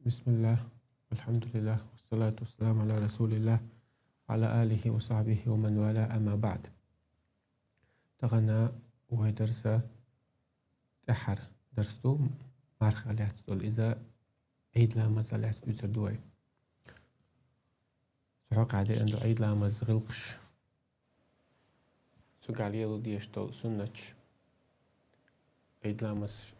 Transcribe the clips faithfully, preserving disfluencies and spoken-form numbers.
بسم الله، والحمد لله، والصلاة والسلام على رسول الله، وعلى آله وصحبه ومن والاه، أما بعد. Тахана вай дарса тӀеххьара дарс ду, марха лаьцна долу иза, Ӏийд ламаза лаьцна дуьйцур ду вай. Цу хьокъехь деана ду Ӏийд ламаза гӀиллакхаш. Цуьнга лело дезаш долу суннаташ. Ӏийд ламаз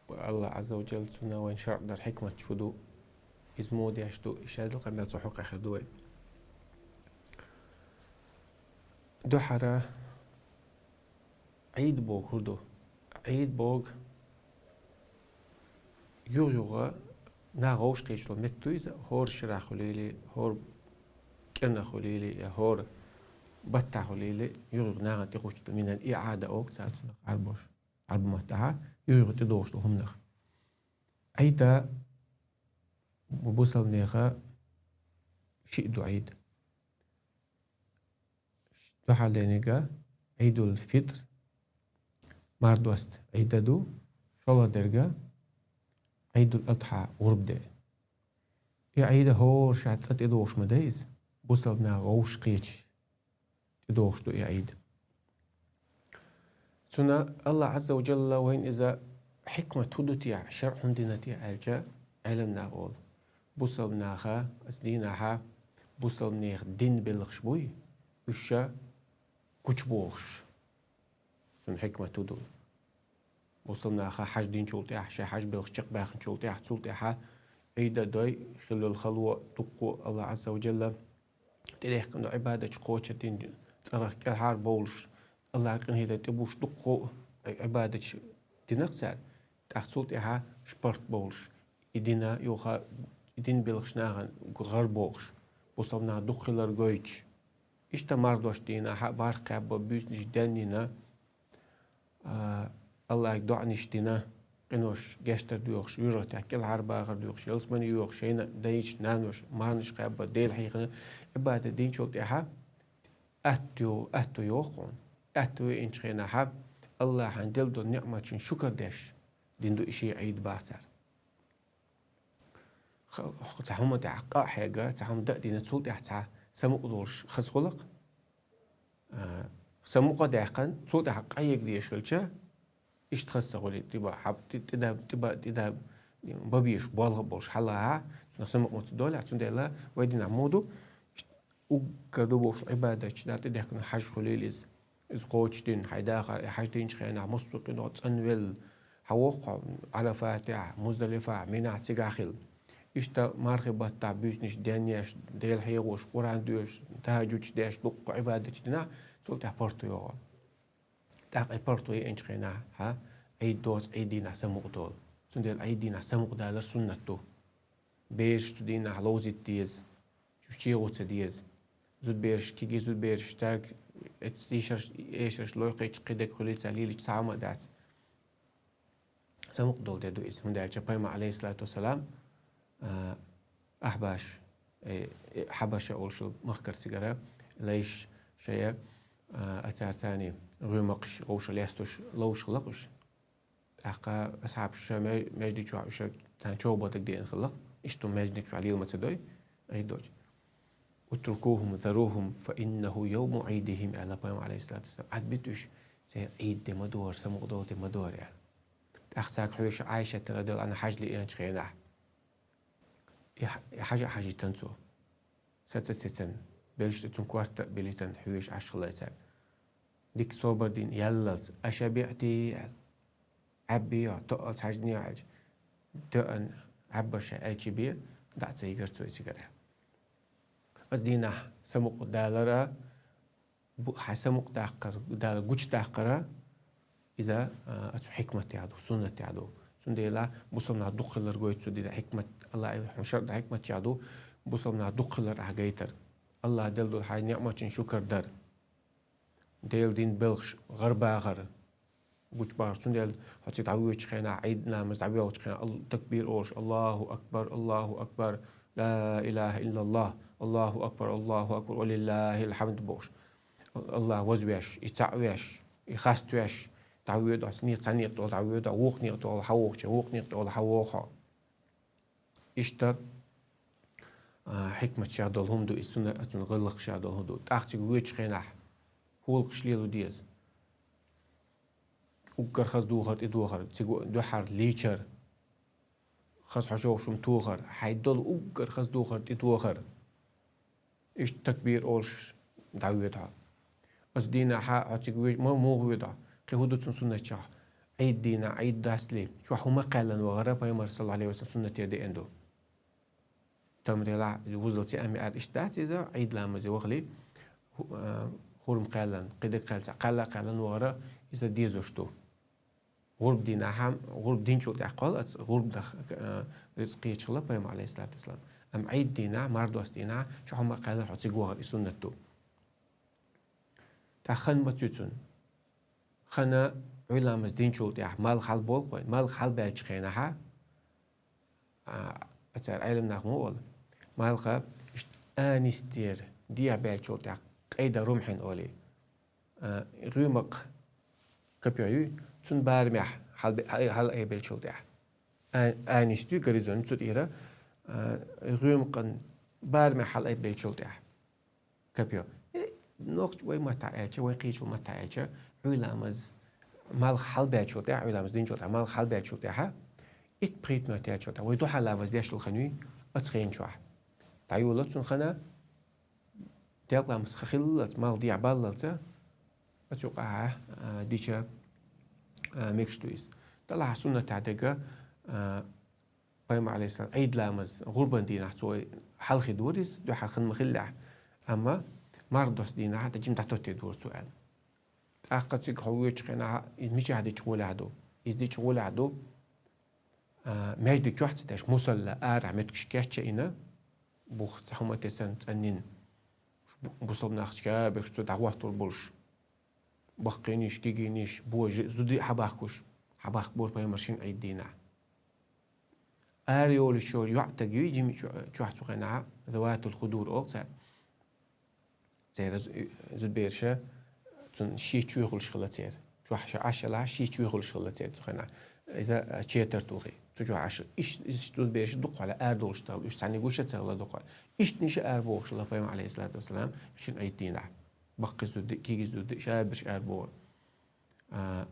Аллах Азза ва Джалла цунна вайн шарӀ дар хьикмат хӀун ду, иза муха деш ду, и шадал къамел цу хьокъехь хир ду вай. Дуьххьара Ӏийд бохург хӀун ду? Ӏийд бохург юха-юха нах вовшахкхеташ йолу меттиг ду иза, хӀора шарахь хуьлийла, хӀора кӀирнах хуьлийла, я хӀора баттахь хуьлийла, юха-юха нахана тӀекхуьчуш долу, минал иӀада олу цара цунах Ӏарбош, Ӏарба маттахь, юха-юха тӀедогӀуш долу хӀуманах. Ӏийда бусалбанеха шиъ ду Ӏийд. Дуьххьара дийнахь Ӏийдул-Фитр, мардост Ӏийд ду, шолгӀа дерг Ӏийдул-Адхьа, гӀурба де. И Ӏийд хӀора шарахь цкъа тӀедогӀуш ма дай иза, бусалба нах вовшахкхеташ тӀедогӀуш ду и Ӏийд. Цунна Аллах Азза ва Джалла вайна иза хьикмат хӀун ду те, шарӀ хӀун дина те аьлча, Ӏеламнаха олу, бусалба наха, оцу дийнахь бусалбанех дин белхаш буй, уьш ша гучубохуш. Цунна хьикмат хӀун ду? Бусалба наха хьаж динчул тӀаьхьа, шайн хьаж белхаш чекхбаьхначул тӀаьхьа, цул тӀаьхьа Ӏийд а дой, хилла йолу хало дуккха Аллах Азза ва Джалла тӀедехкина Ӏибадаташ кхочуш дина, цӀарах кӀелхьара бовлуш, Аллахьан къинхетам тӀе буьгуш дуккха Ӏибадаташ динарг цара, тӀаккха цул тӀаьхьа шпарт бовлуш, и дина юха, и дин белхаш нахана гӀар бохуш, бусалба нах дукха хилар гойтуш. Иштта мардост дийнахь барт кхаьбна, буьйсанаш денйина, а, Аллахье доӀанаш дина, къинош гечдар доьхуш, юьртахь кӀелхьарбахар доьхуш, ялсамане йоьхуш, шайна дайша, наноша марнаш кхаьбна, Дела хьехийна, Ӏибадат динчул тӀаьхьа аьтту, аьтту йоху хьуна. Аьтту веанчу хенахь Аллахьан делла долу ниӀматашна шукар деш дина ду и шен Ӏийд бах цара. Ха-, хӀокху цхьа хӀума тӀехь къа а хьегна, цхьа хӀума дан а дина, цул тӀаьхьа цхьа самукъа долуш хаза хуьлу-кх. А, самукъа а даьккхина, цул тӀаьхьа къа ега дезаш хилча, иштта хаза ца хуьлий, тӀе ба-, хьаб-, тӀе-, тӀе да-, тӀе ба-, тӀе да-, бан безаш болх а болуш хьалаха, цунах самукъа ма ца долу, цундела вай динахь муха ду, иштта уггар ду бохуш Ӏибадаташ, Дала тӀедехкина хьаж хуьлийла иза. Иза кхочушдина, хьайн дахар, и хьаж динчу хенахь массо а къинойх цӀанвелла, хьан воху хьо Ӏарафатехь, Муздалифахь, Минахь цигахь хилла. Иштта мархийн баттахь буьйсанаш денъеш, Дела хьехош, Къуръан доьшуш, тахӀажжудаш деш, дуккха Ӏибадаташ динахь, цул тӀаьхьа парто йогӀу. ТӀаккха и парто еанчу хенахь, хьа, Ӏийд доцу, Ӏийд дийнахь самукъа долу. Цундела Ӏийд дийнахь самукъа далар суннат ду. Бераш цу дийнахь ловзийта деза, чу чегӀо ца деза. Зудабераш, кегий зудабераш, цаьрга эцу эшарш, эшарш лойкхуьйтуш, кхидерг хуьлийла цара лелийча цхьа хӀума а дац. Самукъа долу де ду иза, хӀунда аьлча Пайхамар, Ӏалайхиссалату вассалам, а, Ахьбаш, э, э, Хьабаша олуш йолу махкара цигара, лайш шайга, а, цара царна гӀоьмакхаш, вовшах лестуш, ловш хилла-кх уьш. ТӀаккха асхьабаша ме-, маьждиг чохь уьш царна чов бан дага деана хилла-кх. Иштта маьждиг чохь лела ма ца дой, Ӏийд долчу. «Утрукухум, зарухум, фа иннаху йовму Ӏийдихим», аьлла Пайхамар, Ӏалайхиссалату вассалам. Ӏад бита уьш, церан Ӏийд де ма дора, самукъа долу де ма дора, аьлла. ТӀаккха цаьрга хьоьжуш Ӏайшат, радияллаху Ӏанха, хьаж лиъначу хенахь, и хьа-, и хьажа а хьажийтина цо. Саца а сецна, белшаш тӀе цунна корта а билийтина, хьоьжуш Ӏаш хилла цаьрга. Дика собар дина, яллалц: «Ашабиъти?» аьлла. «Ӏаьббий хьо, тоъалц хьаьжний хьо?» аьлча, тоъана, Ӏаьббарш аьлча бен, дӀа а ца йигира цо и цигара. Оцу дийнахь самукъа далара, бу-, хьайн самукъадаккхар, Дала гучудаккхара, иза, а, оцу хьикматехь ду, суннатехь ду. Цундела бусалба нах дукха хилар гойту цу дийнахь хьикмат, Аллахьа хьуна шарӀ дан хьикматехь ду, бусалба нах дукха хилар ахь гайтар. Аллахьа делла долу хьайн ниъматашна шукар дар. Делан дин белхаш гӀар бахар, гучубахар. Цундела хьо цига дӀавоьдучу хенахь, Ӏийд ламаз дӀабоьлхучу хенахь, ал-, такбир олуш: «Аллаху акбар, Аллаху акбар, ла илаха иллаллах, Аллаху акбар, Аллаху акбар, ва лиллахил хьамд», бохуш. Аллах вазвеш, и цхьаъ веш, и хаставеш, дӀавоьду хьо, цхьа некъа тӀе олу дӀавоьду хьо, вукху некъа тӀе олу хьан вохучу, вукху некъа тӀе олу хьан воху хьо. Иштта, а, хьикмат ша долу хӀума ду, и сунна, а, цуьнан гӀиллакх ша долу хӀума ду. ТӀаккха цига воьдучу хенахь хьулакхаш лело деза. Уггар хаза духар, тӀедухар, цига дуьххьара лийчар, хаза хьожа хӀума тохар, хьайн долу уггар хаза духар, тӀедухар. Иштта такбир олуш дӀавоьду хьо. Оцу дийнахь хьо цига ве-, ма муха воьду хьо? Кхин хӀун ду цуьнан суннатчохь? Ӏийд дийнахь, Ӏийд дастале, чохь хӀума кхаьллина вахара пайхамар, саллаллаху Ӏалайхи ва саллам, суннате деана ду. Тамарелахь, вузалц а ма аьлла, иштта дац иза, Ӏийд ламазе вахале, хӀу-, а, хурма кхаьллина, кхидерг кхаьллина, кхаьлла а кхаьллина вахара, иза дезош ду. ГӀурба дийнахь, гӀурба динчул тӀаьхьа кхолла оцу гӀурба даха, а, рицкъ кхеташ хилла пайхамар, Ӏалайхиссалату вассалам. Амма Ӏийд дийнахь, мардост дийнахь, чохь хӀума кхаьллина хьо цига вахар, и суннат ду. ТӀаккха хан ма цуьй цунна. Хана Ӏуьйламаз динчул тӀаьхьа малх хьалаболу вай, малх хьалабаьллачу хенахьа, а, цара Ӏеламнаха ма олу, малха иштта анистера дехьабаьллачул тӀаьхьа къайда румхьин олий. А, гӀуьмакъ копьё юй, цунна барамехь хьалбе-, хьал-, хьалаайбеллачул тӀаьхьа. А, анист юй, горизонт цу тӀера, а, гӀуьмакъан барамехь хьалаайбеллачул тӀаьхьа. Копьё. Э, нохча вай маттахь аьлча, вай кхечу маттахь аьлча, Ӏуьйламаз малх хьалабаьллачул тӀаьхьа, Ӏуьйламаз динчул тӀаьхьа, малх хьалабаьллачул тӀаьхьа, итт-пхийтта минот яьллачул тӀаьхьа, вай дуьхьал ламаз деш долу хан юй, оцу хенан чохь. ДӀайолало цунна хана, делкъа ламаз хан хиллалц, малх дехьабаллалца, оцу юкъахь, а, дича, а, мегаш ду иза. Делахь суннатехь дерг, а, Пайхамар, Ӏалайхиссалам, Ӏийд ламаз, гӀурбан дийнахь цо хьалхе дора иза, дуьххьара хан ма хиллехь. Амма мардост дийнахь, тӀе жима дӀатоттий дора цо аьлла. ТӀаккха цига хьо воьдучу хенахь, иза мичахь дича гӀолехь ду? Иза дича гӀолехь ду, а, маьждиг чохь ца деш, мусалла, арахь меттигаш кечъяйина, бух цхьа хӀума тесна, цӀанйина, бу-, бусалба нах чкабехаш, цо дӀахӀоттор болуш, баккхийнаш, кегийнаш, божа, зуда а хьабахкуш, хьабахка бора пайхамар шина Ӏийд дийнахь. Ара йолуш йоӀ таг юй, жима чо-, чохь цу хенахь, Заватул Худур олу цара. Церан зу-, зудбераш, цунна ши чоь хуьлуш хилла церан. Чохь ша Ӏаш елахь, ши чоь хуьлуш хилла церан цу хенахь. Иза четверть ву хи. Цу чохь Ӏаш, иш-, иш зудбераш дукха хьала ара долуш тахана, уьш цхьаьнниг гуш а ца хилла дукха хьала. Иштта иша ара бохуш хилла пайхамар, Ӏалайхиссалату вассалам, шина Ӏийд дийнахь. Баккхий зуда, кегий зуда, шаберш ара бохура. А,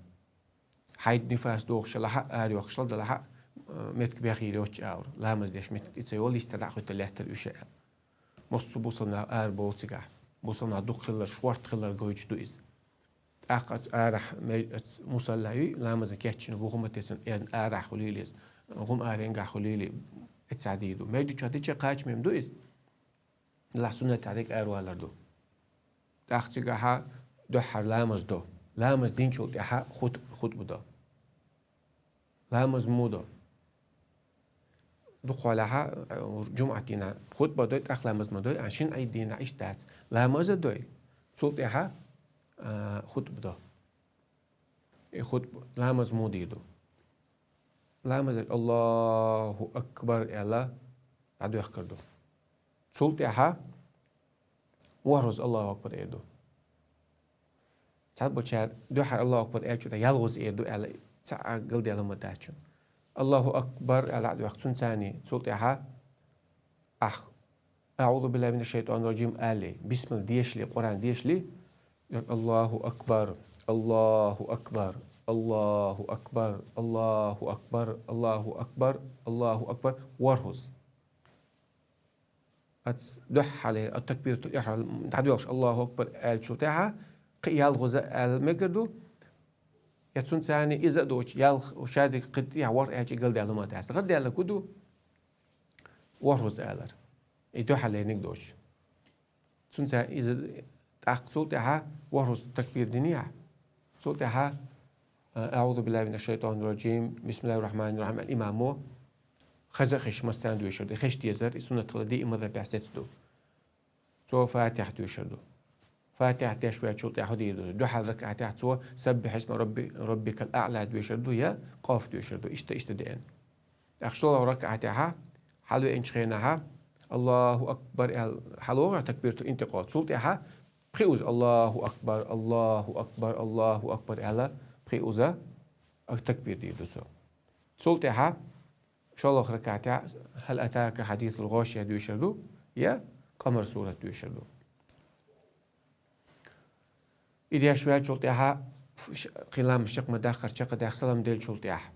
хьайд, нифас дохуш елахь а, ара йохкуш хилла делахь а, а, меттиг бехъяр йоцуш а вара. Ламаз деш меттиг тӀе ца йолу, йистехь дӀа а хӀоьттина лаьттара уьш а. Массо а бусалба нах ара бовла цигахь. Бусалба нах дукха хилар, шорта хилар гойтуш ду иза. ТӀаккха оцу арахь ме-, оцу мусалла юй, ламазан кечйина бу хӀума тесна, эрна арахь хуьлийла иза, гӀум аренгахь хуьлийла, эццахь дийр ду. Маьждиг чохь дича кхача мем ду иза. Делахь суннатехь дерг аравалар ду. ТӀаккха цигахьа дуьххьара ламаз до. Ламаз динчул тӀаьхьа хут-, хутба до. Ламаз муха до? Дукха хьолехьа, э, жумӀат дийнахь хутба дой, тӀаккха ламаз ма дой, а шина Ӏийд дийнахь иштта дац. Ламаз а дой, цул тӀаьхьа, а, хутба до. И хутба, ламаз муха дийр ду? Ламаз деш «Аллаху акбар» аьлла, дӀадоьхкар ду. Цул тӀаьхьа ворхӀазза «Аллаху акбар» эр ду. Цхьаболчара дуьххьара «Аллаху акбар» аьллачул тӀаьхьа ялхазза эр ду аьлла, цхьа а галдаьлла хӀума дац шуна. «Аллаху акбар» аьлла дӀадоьхку, цунца цул тӀаьхьа ахь «АӀузу биллахӀи мина шшайтӀани рражим» алале, бисмилла дешале, Къуръан дешале, «Аллаху акбар, Аллаху акбар, Аллаху акбар, Аллаху акбар, Аллаху акбар, Аллаху акбар», ворхӀазза. Оцу дуьххьара, оцу такбиратул ихьрам дӀадоьлхуш «Аллаху акбар» аьллачул тӀаьхьа кхин а ялхазза аьлла мегар ду, я цунца иза а доцуш, ялх-, шадерг кхин тӀехьа ворхӀ аьлча галдаьлла хӀума дац. ГӀардаьлларг хӀун ду? ВорхӀазза алар. И дуьххьарлерниг доцуш. Цунца иза тӀаккха цул тӀаьхьа ворхӀазза такбир динехь, цул тӀаьхьа, а, «АӀузу биллахӀи мина шшайтӀани рражим, бисмиллахӀи ррахьмани ррахьим», аьлла имамо хаза а хезаш массарна доьшур ду. И хезаш дезар, и суннат хилла диъ мазхӀабехь сецца ду. Цо Фатихьа доьшур ду. Фатихьа деш ваьллачул тӀаьхьа хӀун дийр ду? Дуьххьара ракаӀатехь цо «Саббихь исма Рабби-, Раббикал аӀла» доьшур ду я Къоф доьшур ду. Иштта, иштта деана. ТӀаккха шолгӀа ракаӀатехьа, хьалавеанчу хенахьа, «Аллаху акбар» аьлла, хьалогӀу такбиратул интикъал. Цул тӀаьхьа пхиъазза «Аллаху акбар, Аллаху акбар, Аллаху акбар» аьлла, пхиъазза а такбир дийр ду цо. Цул тӀаьхьа шоллагӀча ракаӀатехь «Хьал атака хьадисул гӀошия» доьшур ду, я Къамар сурат доьшур ду. И деш ваьллачул тӀаьхьа ш-, кхин ламаз чакх ма даккхара, чакхдаьхка салам деллачул тӀаьхьа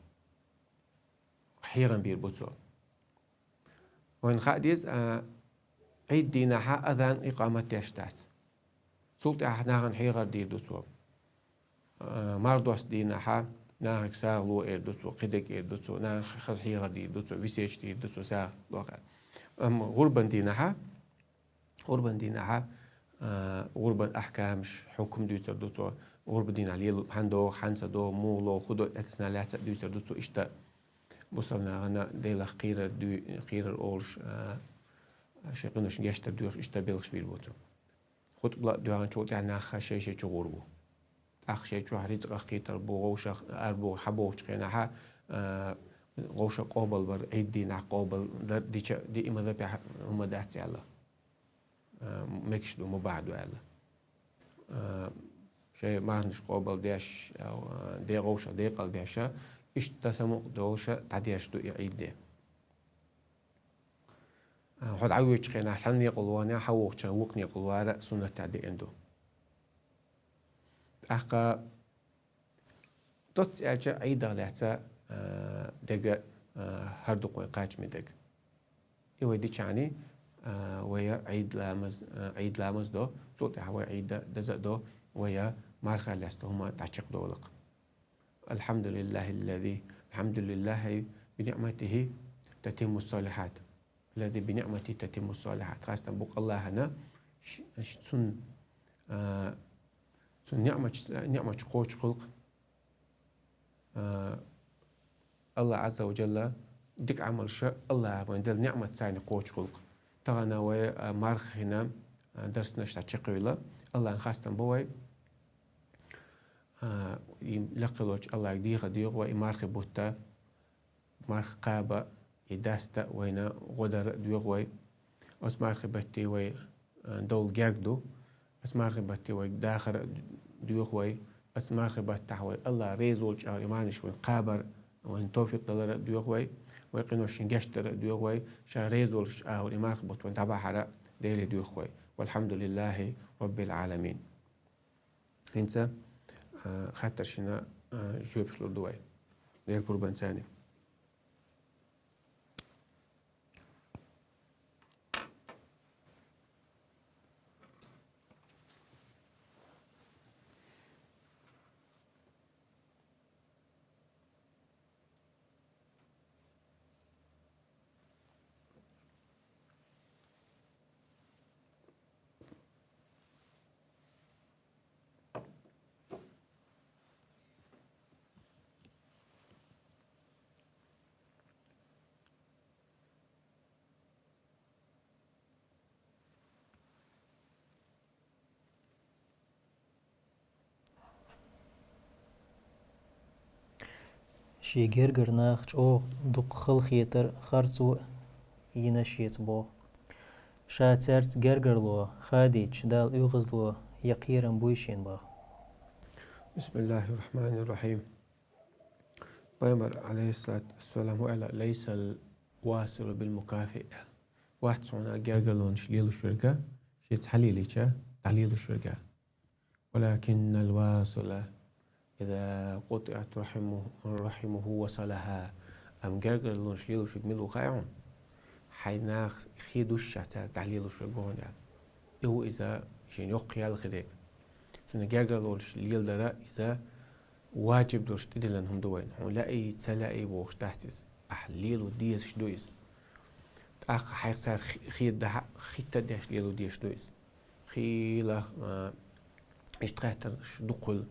хьехам бийр бу цо. Вайна хаа деза, а, Ӏийд дийнахьа азан, икъамат деш дац. Цул тӀаьхьа нахана хьехар дийр ду цо. А, мардост дийнахьа нахага сагӀа ло эр ду цо, кхидерг эр ду цо, нахана хаза хьехар дийр ду цо, весеташ дийр ду цо, сагӀа ло эр. Амма гӀурбан дийнахьа, гӀурбан дийнахьа, а, гӀурбан ахькамаш, хьукам дуьйцур ду цо, гӀурбан дийнахьа лело хӀана догӀу, хӀана ца догӀу, муха ло, хӀун до, эццахь лаьцна а дуьйцур ду цо, иштта бусалба нахана Делах кхерар дуй-, кхерар олуш, а, шайн къиношна гечдар доьхуш, иштта белхаш бийр бу цо. Хутба ла а доьгӀначул тӀаьхьа нах шай-шай чу гӀур бу. ТӀаккха шай чохь рицкъах кхетар бу, вовшах арабохуш, хьабохучу хенахьа, а, вовшах къобалбар, Ӏийд дийнахь къобалдар дича, диъ мазхӀабехь хӀума дац аьлла. А, мегаш ду, мубахь ду аьлла. А, шайн марханаш къобалдеш, а, де вовшах декъалбеша, иштта самукъа долуша дӀадеш ду и Ӏийд де. А, хьо дӀавоьдучу хенахь цхьана некъал вахана, хьавогӀучу хенахь вукху некъал вара суннатехь деана ду. ТӀаккха доцца аьлча Ӏийдах лаьцна, а, дега, а, хӀара дукха вай кхачаме дега. И вай дичахьана, а, вай Ӏийд ламаз, а, Ӏийд ламаз до, цул тӀаьхьа вай Ӏийд даза а до, вай марха лаьцна хӀума дӀачекхдолу-кх. الحمد لله الذي، الحمد لله بنعمته تتم الصالحات. الذي بنعمته تتم الصالحات. Хастам бу-кх Аллахьана, ш-, ш-, цунна, а, цунна ниъматаш, ниъматаш кхочуш хуьлу-кх. А, Аллах Ӏазза ва Джалла дика Ӏамалша Аллаха вайна делла ниъмат царна кхочуш хуьлу-кх. Тахана вай, а, мархина, а, дарснаш дӀачекхвелла. Аллахьана хастам бу вай. А, и лекха волчу Аллахьга дехар доьху вай, и мархи бутт а, марха кхаба, и даста вайна гӀо дар а доьху вай. Оцу мархи батте вай, а, довла герга ду. Оцу мархи батте вай дахар а доьху вай. Оцу мархи баттахь вай Аллах реза волчу агӀор и марханаш вайна кхабар, вайна товфикъ далар а доьху вай. Вай къиношна гечдар а доьху вай. Ша реза волчу агӀор и мархи бутт вайна дӀабахьар а Деле доьху вай. والحمد لله رب العالمين. ХӀинца, а, хаттаршна, а, жоьпаш лур ду вай. Дела пурбанца. Шен гергара нах чӀогӀа дукха хала хетар харцо а йина шеца боху. Ша цаьрца гергарло хадийча, Дала оьгӀазло я кхерам буй шена боху. بسم الله الرحمن الرحيم. Пайхамар, алейхиссалату вассалам, хӀу аьлла: «ليس الواصل بالمكافئ». Вац хьуна гергарлонаш лелош верг, шеца хьалелийча, дӀалелош верг. «ولكن الواصل إذا قطعت رحمه، رحمه وصلها». Амма гергарлонаш лелош верг мила ву хаьий хьуна? Хьайн нах хи душ ша цаьрга дӀалелош верг ву хьуна аьлла. И ву иза шен йоккха ял хириг. Цуьнан гергарлонаш леладара иза ваджиб долуш тӀедиллина хӀума ду вайна. Хьуна лаьий, ца лаьий бохуш дац иза. Ахь лело дезаш ду иза. ТӀаккха хьайх цара хи-, хедахь а, хӀитта а деш лело дезаш ду иза. Хийла, а, иштта хаттарш дукха хуьлу.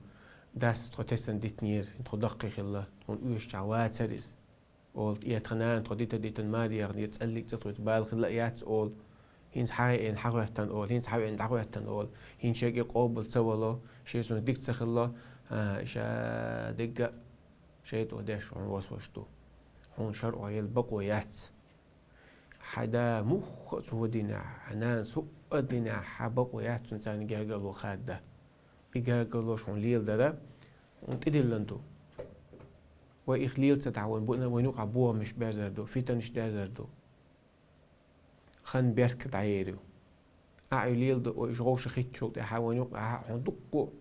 Дас тхо тесна дитинера, тхо даккхий хилла, тхуна оьшучохь вацара иза. Олу, я тхан нана тхо дита-дитина маре яхна, я цӀаллиг цӀа тхуьца бала хилла а яц олу. ХӀинца хьан хьаэна хьан хӀоьттина олу, хӀинца хьан веана дӀахӀоьттина олу. ХӀинца шега и къобал ца вало, шен цунна дика ца хилла, а, ша дегга а шайтӀо деш хьуна васваш ду. Хьуна шарӀо елла бакъо яц. Хьан да мухха а цу хӀу динехь, хьан нанас хӀу а динехь, хьан бакъо яц цунна царна гергарло хадда. И гергарлош хьуна леладара, хьуна тӀедиллина ду. Вай их лела ца дахь вайна бу-, вайна юкъахь бохамаш берзар ду, фитанаш дерзар ду. Хан беркат дӀаер ю. Ахьа леладу, вай уьш вовшахкхетачул тӀаьхьа вайна юкъахь хьуна дуккха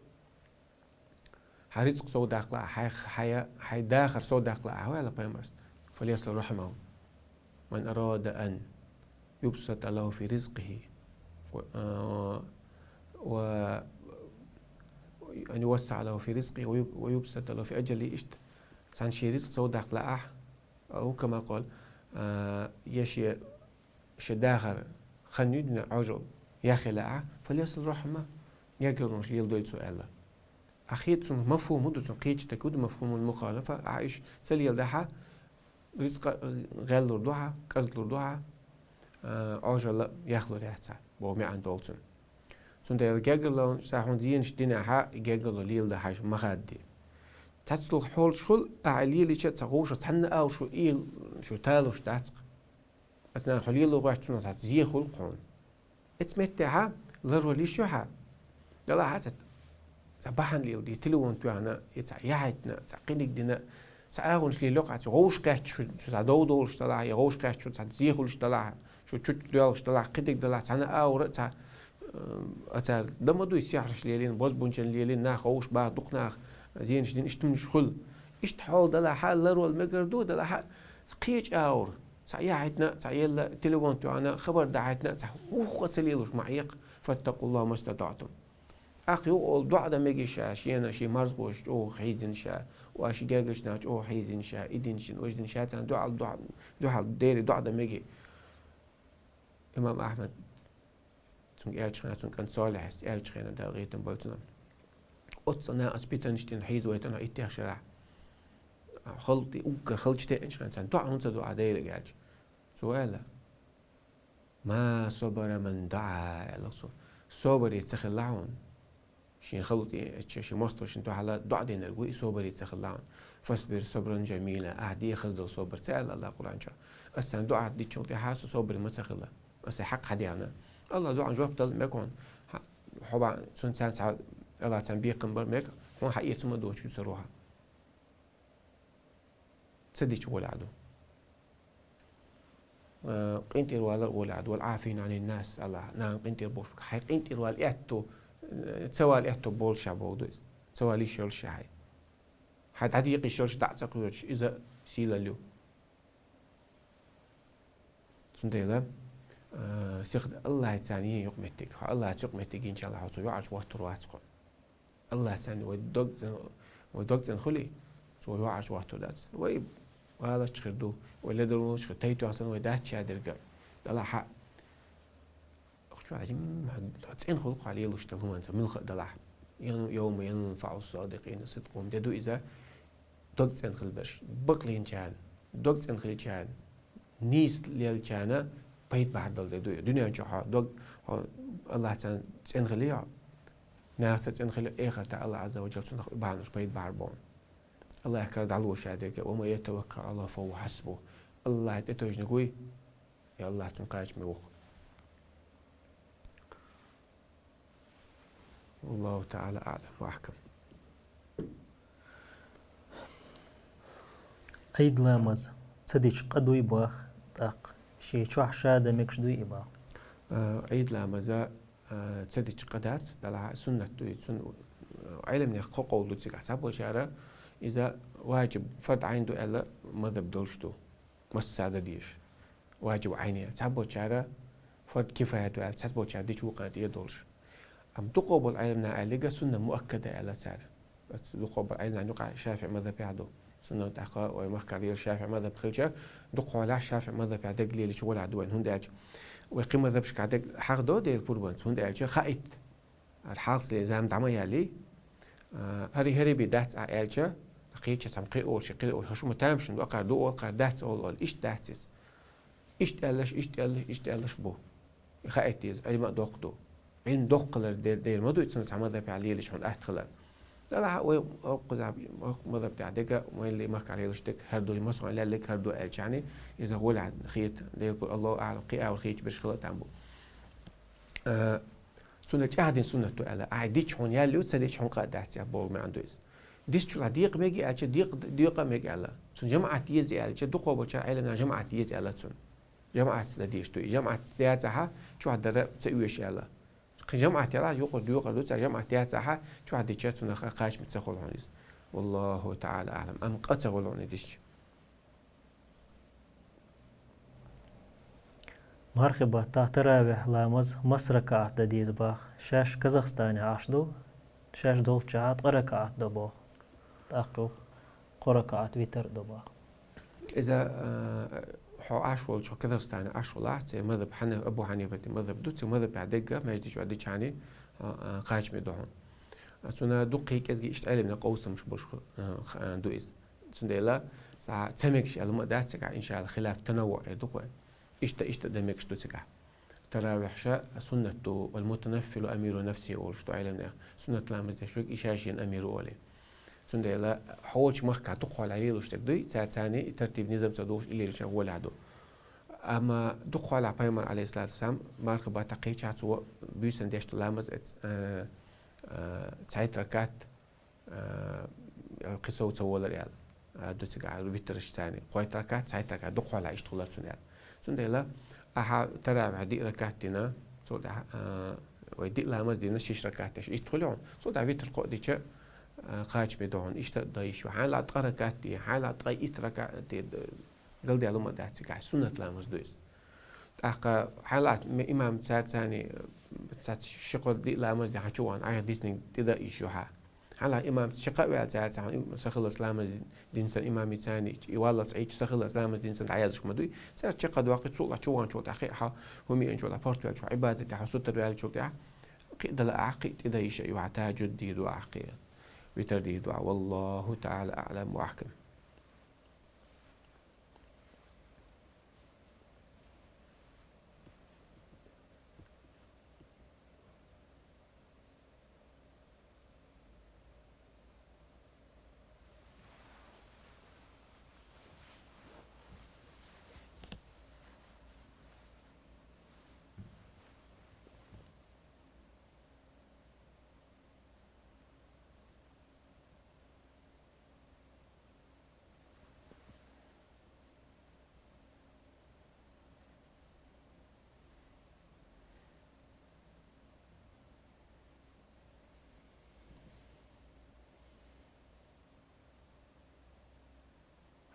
хьан рицкъ сов даккха лаахь, хьай, хьай, хьай дахар сов даккха лаахь, аьлла пайхамарс. فليصل رحمه. من أراد أن يبسط له في رزقه و، آه، و، أن يوسع له في رزقه ويب-، ويبسط له في أجله. Иштта цхьана шен рицкъ сов даккха лаахь, أو كما قال, а, я шен, шен дахар хан ю дина Ӏожалла яхъе лаахь, فليصل رحمه, гергарлонаш леладойла цо аьлла. Ахьа хета цунах мафхӀум ду, цунна кхечу тайпа ду мафхӀумул мухалафа, ахьа уьш ца леладахь, рицкъа гӀеллур ду хьан, кӀезлур ду хьан, а, Ӏожалла яхлур яц хьан, боху маьӀна долу цунна. Цундела гергарлонаш цхьа хьуна зенаш динехь, гергарло леладан хьажа ма хадде. Цхьаццалуш хьолаш хуьлу, ахьа лелийча цхьа вовшах цхьанна а шу ил, шу талуш дац-кх. Аса нана хьо лело гӀоьртина цхьа зе хуьлу хьуна. Эцу меттехьа ларвала йиш ю хьан. Далахьа цхьа, цхьа бахьана леладе, телефон тоьхна, я цхьа яхьийтина, цхьа къиниг дина, цхьа агӀонаш лело-кх, цхьа вовшахкхетча шу, шу цхьа дов долуш далахьа, я вовшахкхетча шу цхьа зе хуьлуш далахьа, шу чуч доьлхуш далахьа, кхидиг далахьа, цхьана а ура а цхьа, э, а цара дан ма дуй, сихьраш лелийна, бозбунчалла лелийна, нах вовшах баха, дукха нах зенаш дина, иштта хӀуманаш хуьлу. Иштта хьол далахьа, ларвала мегар ду, далахьа кхечу а ура. Цхьа яхьийтина, цхьа елла телефон тоьхна, хабар дахьийтина, цхьа вухха а ца лелуш ма хьекха, فاتقوا الله ما استطعتم. ТӀаккха юкъа олу доӀа дан мегий ша, шена шен марзахоша чӀогӀа хьийзина ша, ва шен гергарчу наха чӀогӀа хьийзина ша, и дина шена, важа дина ша, царна дуьхьал, дуьхьал, дуьхьал Деле доӀа дан мегий. Имам Ахьмад, цуьнга аьллачу хенахь, цуьнан кӀант Солихьас аьллачу хенахь, Дала гӀетам бойла цунна. Оццу цӀа нах ас питанаш тӀе хьийзавайтина иттех шарахь. Халкъ тӀе уггар халчу теанчу хенахь, царна доӀа хӀунда ца до ахь Деле аьлча. Цо аьлла: «ما صبر من دعا», аьлла цо. Собаре ца хилла хьуна. Шен халкъ тӀе, шен мостагӀчунна дуьхьал доӀа динарг ву и, собаре ца хилла хьуна. «فاصبر صبرا جميلا», ахь де хаза долу собар ца аьлла АллахӀа Къуръан чохь. Ас царна доӀа диччул тӀаьхьа со собаре ма ца хилла. Ас хьакъ хьан дехна. АллахӀа доӀан жоп дала мега хьуна. Хьо бан, цунна царна цхьа, АллахӀа царна бекхам бар мега, хьуна хьаэца ма доцуш ю ца рухьа. Ца дича гӀолехь ду. Э, къинтӀера валар гӀолехь ду. «والعافين عن الناس», АллахӀа, нахана къинтӀера болуш бу. Хьайн къинтӀера вала аьтто, э, ца вала аьтто болуш ша боху ду иза. Ца вала йиш йолуш ша хьайн. Хьайн дӀадийкъа йиш йолуш дӀа а ца кхоьруш, иза сийлалла ю. Цундела, а, сиха АллахӀаца царна йин юкъаметтиг. Хьо АллахӀаца юкъаметтиг йинчалла хьо цо йоӀарчу воттур вац-кх хьо. АллахӀаца царна вай дог цӀен-, вай дог цӀена хуьлий, цо вай йоӀарчу воттур дац. Вай гӀалатчу хир ду, вай ледарлонаш хир, тайпа санна вай дац ша дерг а. Далахьа, ахча хьажим, цӀена хуьлу-кх хьо лелош долу хӀуманца, муьлхха а далахь. Ян-, «يوم ينفع الصادقين صدقهم», де ду иза, дог цӀена хила берш, бакълинчарна, дог цӀена хилчарна, нийса лелчарна пайда бахьар дала де ду. Дуьнен чохь хьо дог, хьо АллахӀаца цӀена хили хьо, нахаца цӀена хили, эхартахь АллахӀа Ӏазза ва Жалла цунах бахьанаш пайда бахьар боху. АллахӀа кара дӀалуш ша дерг а: «ومن يتوكل على الله فهو حسبه». АллахӀе тӀетевжинарг вуй, и АллахӀ цунна кхачаме ву-кх. والله تعالى أعلم وأحكم. Ӏийд ламаз ца дича къа дуй боху, тӀаккха шен чохь ша дан мегаш дуй и боху? Э, Ӏийд ламаза, э, ца дича къа дац, далахьа суннат дуй. Цун, э, Ӏеламнех кхо къовла ду цигахь. Цхьаболчара иза ваджиб, фард Ӏайн ду аьлла мазхаб долуш ду. Массара дан дезаш. Ваджиб Ӏайн. Цхьаболчара фард кифаят ду аьлла, цхьаболчара дича вукхана тӀе а долуш. Амма дукхахболу Ӏеламнаха аьлларг сунна муаккада аьлла цара. Оцу дукхахболу Ӏеламнахана юкъахь ШафиӀи мазхабехь ду. Сунна тӀаккха вай махкара лела ШафиӀи мазхаб хилча, дукхахьолахь ШафиӀи мазхабехь дерг лелийча гӀолехь ду вайн. ХӀунда аьлча вай кхин мазхабашкахь дерг хьахдо Делан пурбанца. ХӀунда аьлча хаийта. ХӀара хьалхале зама дӀа ма яьллий. А, хӀара, хӀара бен дац ахь аьлча, кхеча цхьамма кхин олуш, кхин олуш, хӀара шу ма тамашийна ду, акхар ду олу, акхар дац олу, олу. Иштта дац иза. Иштта аьлларш, иштта аьлларш, иштта аьлларш бу. И хаийта деза, Ӏилма доккха ду. Ӏилма доккха хилар де-, дера ма ду, и цунна цхьа мазхабехь лелаш хьуна атта хилар. Далахьа вай хӀокхузахь, хӀокху мазхаб тӀехь дерг, вайн ле-, махкара лелаш дерг хӀара ду, массо а лелларг хӀара ду аьлча, иза гӀолехь хета, Делан пурбанца, Аллаху аӀлам, кхин а вара хеташ берш хила а там бу. Э, Цунна чӀагӀдина суннат ду аьлла, ахь дича хьуна ял ю, ца дича хьуна къа а дац аьлла боху маьӀна ду иза. Дисчул декъа мега аьлча, декъа, декъа мега аьлла. Цунна жамаӀат еза аьлча, дукхагӀболча Ӏеламнаха жамаӀат еза аьлла цунна. ЖамаӀатаца деш ду. ЖамаӀатаца дацахьа, чохь дара ца оьшу аьлла. Кхин жамаӀат яла, юкъара декъар ду, цара жамаӀат дацахьа, чохь дича цунах кхачаме ца хуьлу хьуна иза. Валлаху таӀала аӀлам. Амма къа ца хуьлу хьуна дисча. Мархий баттахь таравихь ламаз масса ракаӀат дан деза боху. Шаьш Казахстанехь Ӏаш ду, шаьш долччахьа ткъа ракаӀат до боху. ТӀаккха юха кхо ракаӀат витр до боху. Иза, а, хьо Ӏаш волчу Казахстане Ӏаш волахь, церан мазхаб Хьана-, Абу Хьанифатан мазхаб ду, церан мазхабехь дегга маьждиг чохь дичахьана, а, а, кхачаме ду хьуна. А, цунна дуккхий кӀезиг иштта Ӏеламнаха къовсамаш болуш, а, х-, а, ду иза. Цундела ца, ца мегаш аьлла ма дац цигахь, иншаАллахӀ, хилаф танаввуӀ эр ду-кх вай. Иштта, иштта дан мегаш ду цигахь. Таравихь ша суннат ду, «Валь-мутанаффилу амиру нафсихӀи», олуш ду Ӏеламнаха. Суннат ламаз деш верг и ша шена амир ву олий. Цундела хьо волчу махкахь дукхахьолахь лелош дерг дуй, цара царна и тартиб-низам ца догӀуш, и лелаш гӀолехь ду. Амма дукхахьолахь Пайхамар, Ӏалайхиссалату вассалам, мархий баттахь кхечахь цо буьйсанна деш ду ламаз, эц-, а, а, цхьайтта ракаӀат, а, кхин сов ца волар аьлла, а, ду цигахь витраш царна. Кхойтта ракаӀат, цхьайтта ракаӀат, дукхахьолахь иштта хуьлура цунна аьлла. Цундела ахьа таравихь диъ ракаӀат дина, цул тӀаьхьа, а, вай диъ ламаз дина, шиш ракаӀат деш, иштта хуьлу хьуна. Цул тӀаьхьа витр кхоъ дича, а, кхачаме ду хьуна, иштта а дан йиш ю. Хьайна лаахь ткъа ракаӀат де, хьайна лаахь ткъе итт ракаӀат де, галдаьлла ма дац цигахь, суннат ламаз ду иза. ТӀаккха хьайна лаахь м-, имам цара царна, цаьрца ши-кхо диъ ламаз де, хьан чу вахана, айхьа диснарг тӀедан йиш ю хьан. Хьайна лаахь имам чекх а ваьлла, цара цхьаьна им-, са хиларца ламаз дина санна, имамца царна и валлалц Ӏийча са хиларца ламаз дина санна дӀаяздеш ма дуй. Цара чекх а доккхий, цул а чу ваханчул тӀаьхьа кхин а хьо хӀума еанчул тӀаьхьа, паргӀат ваьллачул, Ӏибадат тӀехь, сутара ваьллачул тӀаьхьа, кхин а дала ахь, кхин а тӀедан йиш а ю хьан, тахӀажжуд дийр ду ахь, кхин а витр дийр ду ахь. Валлаху таӀала аӀлам ва ахькам.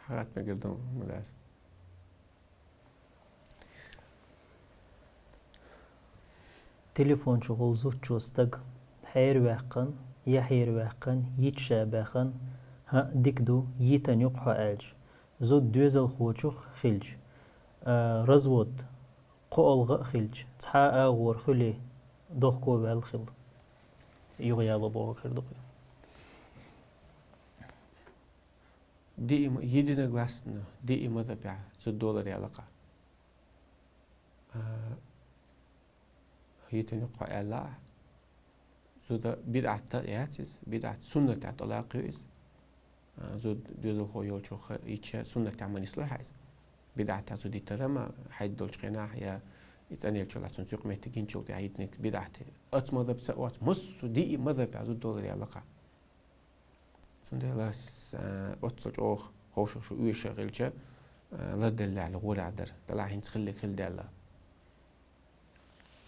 Хьарат мегар ду, ма дац. Телефон чу гӀолла зудчо стаг хьераваьккхина, я хьераваьккхина, йита ша баьхна, хӀаъ, дика ду, йитина ю-кх хьо аьлча, зуда доьзалхочух хилча, а, развод кхоалгӀа а хилча, цхьа а агӀор хуьлий, дохко ваьлла хила. Юха яло бохург хир ду-кх. Диъ ма-, единогласно, диъ мазхабехь зуда долар яла-кх. А, йитина ю-кх хьо аьлла ахь. Зуда бидӀат яц иза, бидӀат суннатехь тӀалакх ю иза. А, зуда доьзалхо йолчух йитча суннатехь ма нислой хьан иза. БидӀатехь зуда йитар-м хьайда долчу хенахь я и цӀанъеллачул а цунна цуьнан меттиг йинчул тӀаьхьа йитинарг бидӀат. Оцу мазхабца а, оцу массо а диъ мазхабехь зуда долар яла-кх. Цундела с-, а, оццул чӀогӀа ховшах шу оьшуш хилча, а, ларделла гӀолехь дара. Делахь хӀинца хилларг хилла даьлла.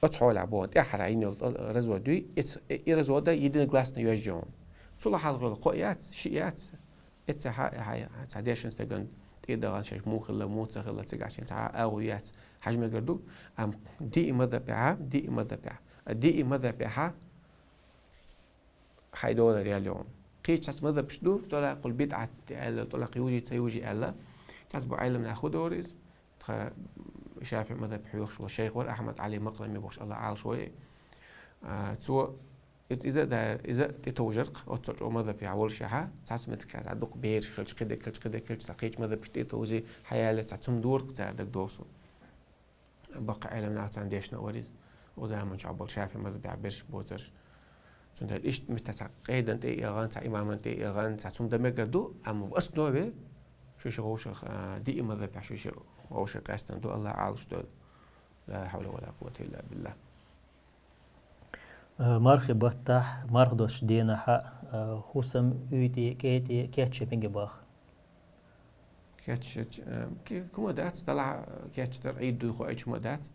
Оцу хьолехь боху, тӀаьххьара йина йолу развод юй, и ц-, и развод единогласно йоьжна ю хьуна. Цул хьалха йолу кхоъ яц, шиъ яц, и ца хьа-, хьа-, цхьа дешна стагана тӀе а дахана шаьш муха хилла, муха ца хилла, цигахь шен цхьа а агӀо яц, хьажа мегар ду, амма диъ мазхабехь, диъ мазхабехь, диъ мазхабехь хьайн долар яла ю хьуна. Кхечу цхьацца мазхабаш ду, тӀалакъул бидӀат аьлла, тӀалакъ южий, ца южий аьлла. Цхьацца бу Ӏеламнах хӀун дора иза? Тхан ШафиӀи мазхаб хьоьхуш волу шайх вара Ахьмад Ӏали Макълами бохуш, АллахӀ Ӏалаш вой. А, цо и-, иза а даьр-, иза а тӀетовжар-кх, оццул чӀогӀа мазхабехь волушехь, цхьацца меттигашкахь дукха бераш хилча, кхидерг хилча, кхидерг хилча, цхьа кхечу мазхабашка тӀетовжий, хьаялле цхьа цуьнан дора-кх цара дагадогӀу суна. Баккха Ӏеламнаха царна дешна а вара иза. Оцу заманчохь болу ШафиӀи мазхабехь берш боцурш. Цундела иштта меттехь цхьа къедан тӀе а эгӀан, цхьа имаман тӀе а эгӀан, цхьа цуьнан дан мегар ду, амма в основе шу ши вовшах, а, диъ мазхабехь шу ши вовшах къаьстина ду, АллахӀ Ӏалаш дойла. Ла хьавла ва ла къуввата илла биллахӀ. Э, мархи баттахь, марха доцчу денахь а, А, хӀусам, уьйтӀе, кӀейтӀе кечъяр мегаргбаха? Кечъяр, э, ки-, хӀума дац, далахь, э, кечдар, Ӏийд дуй хьо, айча хӀума дац.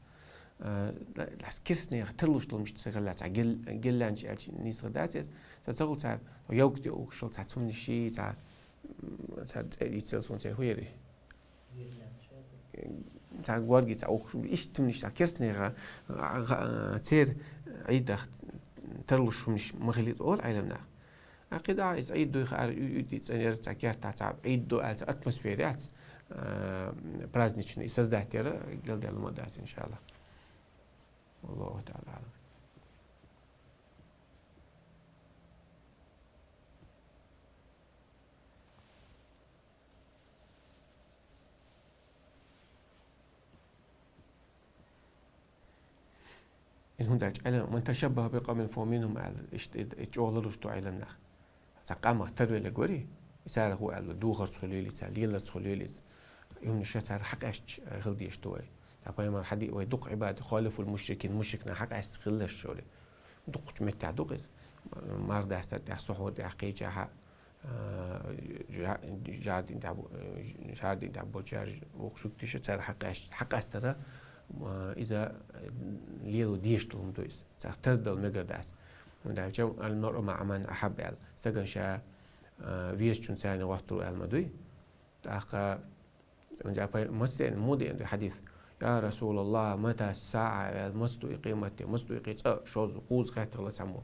Э, ла-, лас керстнех тарлуш долу мишта ца хилла, цхьа гел-, гелланча аьлча нийса дац иза. Цхьа ца хуьлу цара, йовка тӀе ухуш йолу цхьа цуннаш ший, цхьа, м, цара цӀе йицъелла суна церан хӀу яри. Цхьа горги цхьа ухуш, иштта хӀуманаш цхьа керстнеха, а, а, церан Ӏийдах тарлуш хӀуманаш ма хилийта олу Ӏеламнаха. А кхидӀа иза Ӏийд дуй хаьара, уьйтӀе цӀанъяр цхьа кертахь цхьа Ӏийд ду аьлла цхьа атмосфера яц, а, праздничный, и создать яра, гелделла ма дац, иншаллах. Аллаху та'ала а'лам. Иза хӀунда аьлча Ӏелам, «Ман ташаббаха би къавмин фа хува минхум», аьлла, иштта и, и чӀогӀа луш ду Ӏеламнах. Цхьа къамах тарвелларг вари, и царах ву аьлла, духарца хуьлийла, цара леларца хуьлийла иза. И хӀуманаш цара хьакъаьсташ, э, хила дезаш ду вай. Цхьа пайхамар хьади-, вай дукха Ӏибада, «Халифул мушрикин», мушрикна хьакъаьста хилалаш шуьра. Дукхачу меттехь ду-кх иза. Марха дастар тӀехь, сухьур тӀехь, кхечахьа, а, жа-, жардин тӀехь бу-, жардин тӀехь болчара вукху шуьгтиша цара хьакъаьст-, хьакъастара, а, иза лело дезаш долу хӀума ду иза. Царах тардала мегар дац. ХӀунда аьлча «Ал-маръу ма'a ман ахьабба», аьлла. Стагана ша, а, везачунца гӀоттур ву аьлла ма дуй. ТӀаккха, ХӀунда пай-, маца деана, муха деана ду хьадис? «Я Расулаллах, мата са'а?» аьлла, маца ду и къематде, маца ду и къе-, цкъа, шозза, кхузза хаьттара цхьаммо.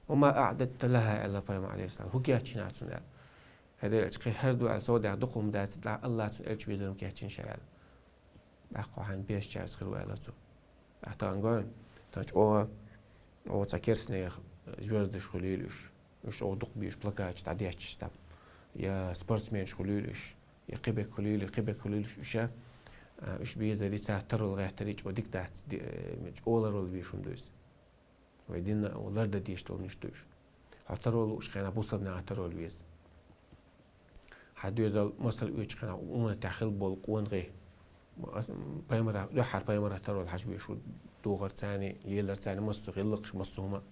«Ва ма а'дадта лаха?» аьлла пайхамар, алейхиссалам. «ХӀун кечйина хьуна цунна?» аьлла. ХӀара аьлча, кхин хӀара ду аьлла, со дехь дукха хӀума дац, тӀаккха Аллах цунна элча везар-м кечйина ша аьлла. ТӀаккха хьайн бешчаьрца хир ву аьлла цо. Ахьа тахана гой, тахана чӀогӀа, оха цхьа керстанех звёздаш хуьлийла уьш. Уьш оха дукха бийш плакаташ дӀадетташ там. Я спортсменаш хуьлийла уьш, я кхиберг хуьлийла, кхиберг хуьлийла уьш, уьш, а, уьш безари, царах тарвала гӀертари чӀогӀа дика дац, ди-, э, чӀогӀа ларвала везаш хӀума ду иза. Вай динна лардан дезаш долу миш ду уьш. Хьо тарвала лууш хенахь бусалба нахах тарвала веза. Хьан доьзал масал оьцучу хенахь умматехь хила болу къонахий. Ас-, пайхамарах, дуьххьара пайхамарах тарвала хьажа везаш ву духарцани, леларцани, массо а гӀиллакхаш, массо а хӀума.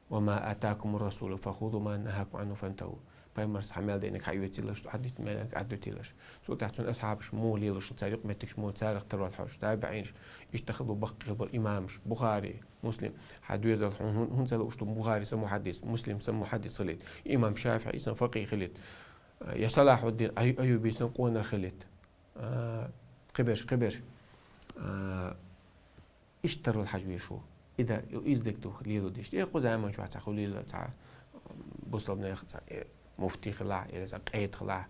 «Ва ма атакумур расулу фахузу, ва ма нахакум анху фантаху». Пайхамарс хьан мел деаниг хьаоьцийла шу, хьадиттина мел деаниг хьадоьттийла шу. Цул тӀаьхьа цуьнан асхьабаш муха лелош, цара юкъаметтигаш муха, царах тарвала хьожуш. ТабиӀинаш, иштта хила бу баккхий хила болу имамаш, Бухари, Муслим. Хьан доьзал хьуна хӀун-, хӀунда ца лууш ду, Бухари сан мухьаддис, Муслим сан мухьаддис хилийта, имам ШафиӀи сан факъихӀ хилийта, я Салахьуддин Ай-, Айюби сан къонах хилийта. А, кхиберш, кхиберш. А, иштта тарвала хьажа везаш ву. И да, иза дерг ду лело дезаш. Э, кху заман чохь цхьа хуьлийла, цхьа бусалба нехан цхьа, э, муфти хилахь, или цхьа къеда хилахь,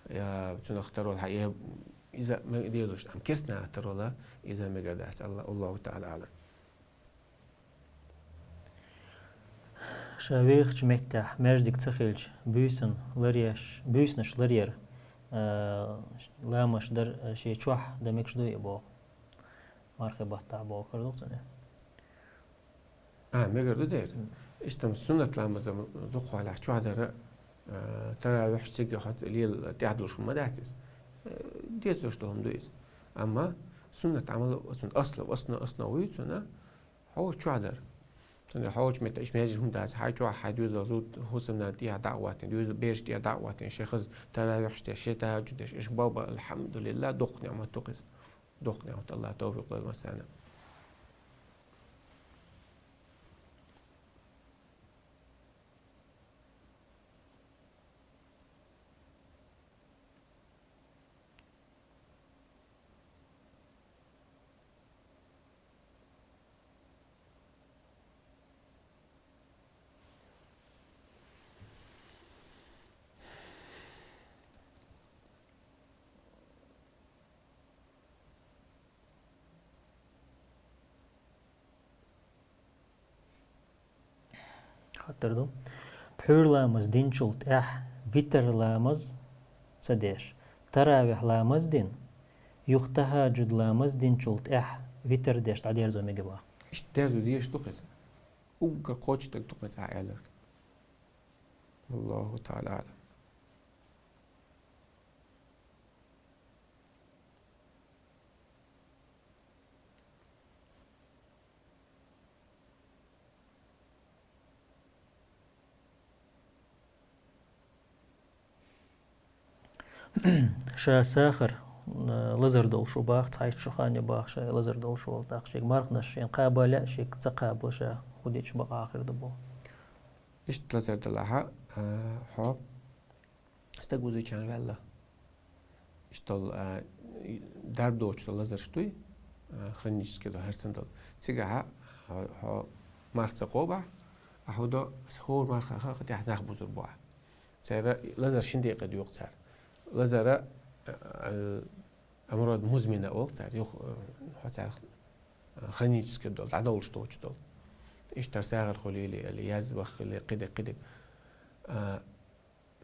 я цунах тарвала хьа-, э, иза ме-, дезаш, амма керстанех тарвала, иза мегар дац, Алла-, Аллаху та'ала а'лам. Ша вехачу меттехь маьждиг ца хилча, буьйсан ларъеш, буьйсанаш ларъяр, а, ламазаш дар, а, шен чохь дан мегаш дуй боху. Мархи баттахь боху хир ду-кх цуьнан. А, мегар ду дера. М. Иштта-м суннат ламазам дукхахьолахь чохь дара, а, таравихьаш цига хьо лела тӀаьхьа долуш хӀума ма дац иза. Э, дезаш долу хӀума ду иза. Амма суннат Ӏамал оцунна аслов, асна-, основа вуй цуьнан, хьо чохь дара. Цуьнан хьо волчу метта иштта маьждиг хӀума дац, хьайн чохь хьайн доьзал зуда, хӀусамнана тӀехьа дӀа а хӀоттийна, доьзал бераш тӀехьа дӀа а хӀоттийна, шен хаза таравихьаш деш, шен тахӀажжуд деш, иштта бала бан, алхьамдулиллахӀ, доккха ниӀмат ду-кх иза. Доккха ниӀмат, Аллах тавфикъ лойла массарна. Хаттар ду. Пхьуьйра ламаз динчул тӀаьхьа витр ламаз ца деш, таравихь ламаз дина, юха тахӀажжуд ламаз динчул тӀаьхьа витр деш дӀадерзо мегий боху? Иштта дерзо дезаш ду-кх иза. Уггар кхочуш дерг ду-кх иза, ахьа аьлларг. Аллаху та'ала а'лам. Ша сахар, э, лазар долуш ву баха, цхьайтта шо хан ю баха ша лазар долуш волу, тӀаккха шега марханаш шена кхаба лаьа, шега ца кхаба ша хӀун дича бакъахьа хир ду боху. Иштта лазар делахь, а, хьо стаг вузийчарна ваьлла. Иштта, а, дарба доцуш долу лазарш дуй, а, хронический долу, хӀара санна долу. Цигахь, а, хьо марха ца кхобахь, а хӀун до, хӀора мархах а тӀехь нах бузур бу ахь. Цара лазар шина декъе доькъу цара. Лазара, а, амрод музмина олу цара, юха, а, хьо царах, а, хронический долу, дӀадовлуш доцуш долу. Иштта сагӀар хуьлийла, или язва хила, кхидерг, кхидерг. А,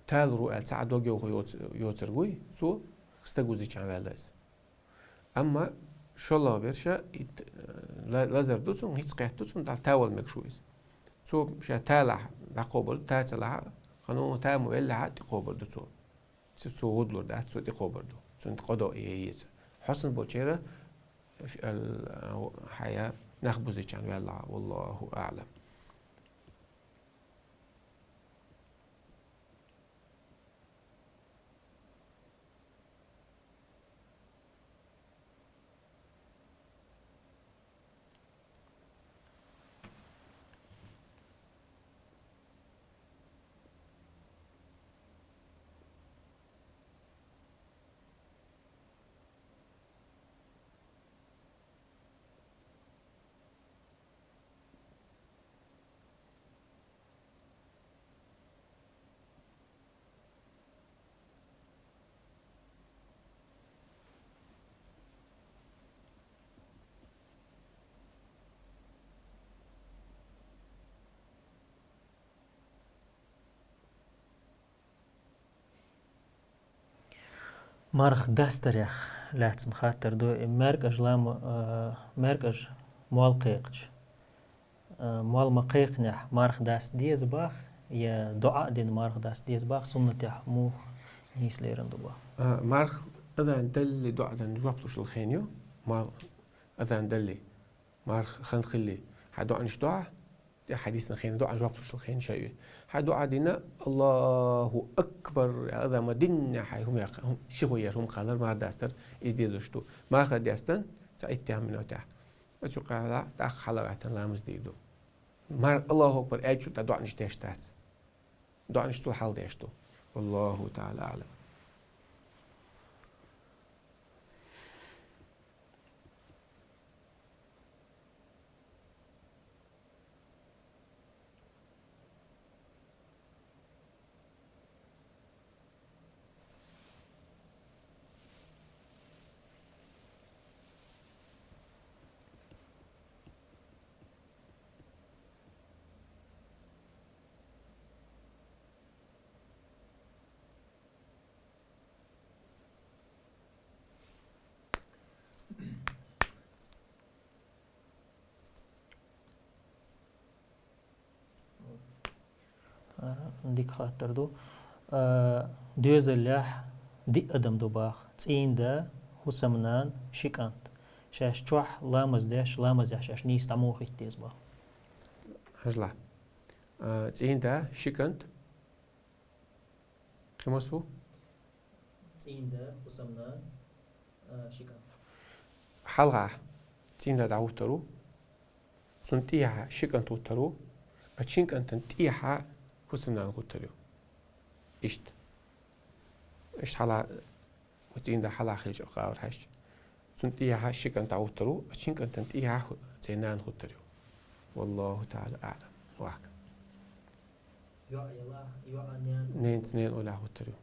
талур ву аьлла, цхьа а дог йовха йоц-, йоцург вуй, цо стаг вузийчарна ваьлла иза. Амма шолгӀа берш а, и т-, ла-, лазар ду цунна, хӀинца кхетта ду цунна, дӀа тавала мегаш ву иза. Цо ша талахь дӀакхобур ду, та ца лахь а, хӀана, та ма веллехь а, тӀекхобур ду цо. Цо, цо гӀудлур дац, цо тӀекхобур ду. Цунна къа до е еза. Хьо санна болчеран, ф-, ал-, хьайн нах бузийчарна ваьлла, валлаху аӀлам. Марха дастарх лаьцна хаттар ду, и маьркӀаж лама, а, маьркӀаж мол кхайкхича, а, мол ма кхайкхинехь, марха даста деза баха, я доӀа а дина марха даста деза баха, суннатехь муха нийса лерина ду баха? А, марха азан далале доӀа дан жоп луш йолу хен ю, марха азан далале. Марха хан хилли, хьан доӀанаш до ахь, тӀе хьадисна хена доӀан жоп луш хена шайъе. Хьан доӀа дина, Аллаху акбар, азан ма динна хьайн хӀума яккха, хӀум-, ши хӀу яр хӀума кхаллар, марха дастар, иза дезаш ду. Марха дастан, цхьа иттех минотехь. Оцу кхала, тӀаккха хьала гӀаттан ламаз дийр ду. Мар-, Аллаху акбар, аьлчул тӀа доӀанаш деш дац. ДоӀанаш цул хьалха деш ду. Валлаху таӀала аӀлам. А, дика хаттар ду. А, доьзаллехь диъ адам ду баха: цӀийнда, хӀусамнана, ши кӀант. Шаьш чохь ламаз деш, ламазехь шаьш нийса дӀа муха хӀитта деза баха? Хьажал. А, цӀийнда, ши кӀант. Кхин мас ву? ЦӀийнда, хӀусамнана, а, ши кӀант. Хьалха цӀийнда дӀахӀуттур ву. Цунна тӀехьа ши кӀант хӀуттур ву. А шин кӀантана тӀехьа хӀусамнана хӀуттур ю. Иштта. Иштта хьалха, цӀийнда хьалха хилча гӀавр хьаьжча. Цунна тӀехьа ши кӀант дӀахӀуттур ву, а шин кӀантана тӀехьа хӀу-, церан нана хӀуттур ю. Валлаху таӀала аӀлам. Вака. ЙоӀ яла, йоӀа нана. Ненца нена уллехь хӀуттур ю.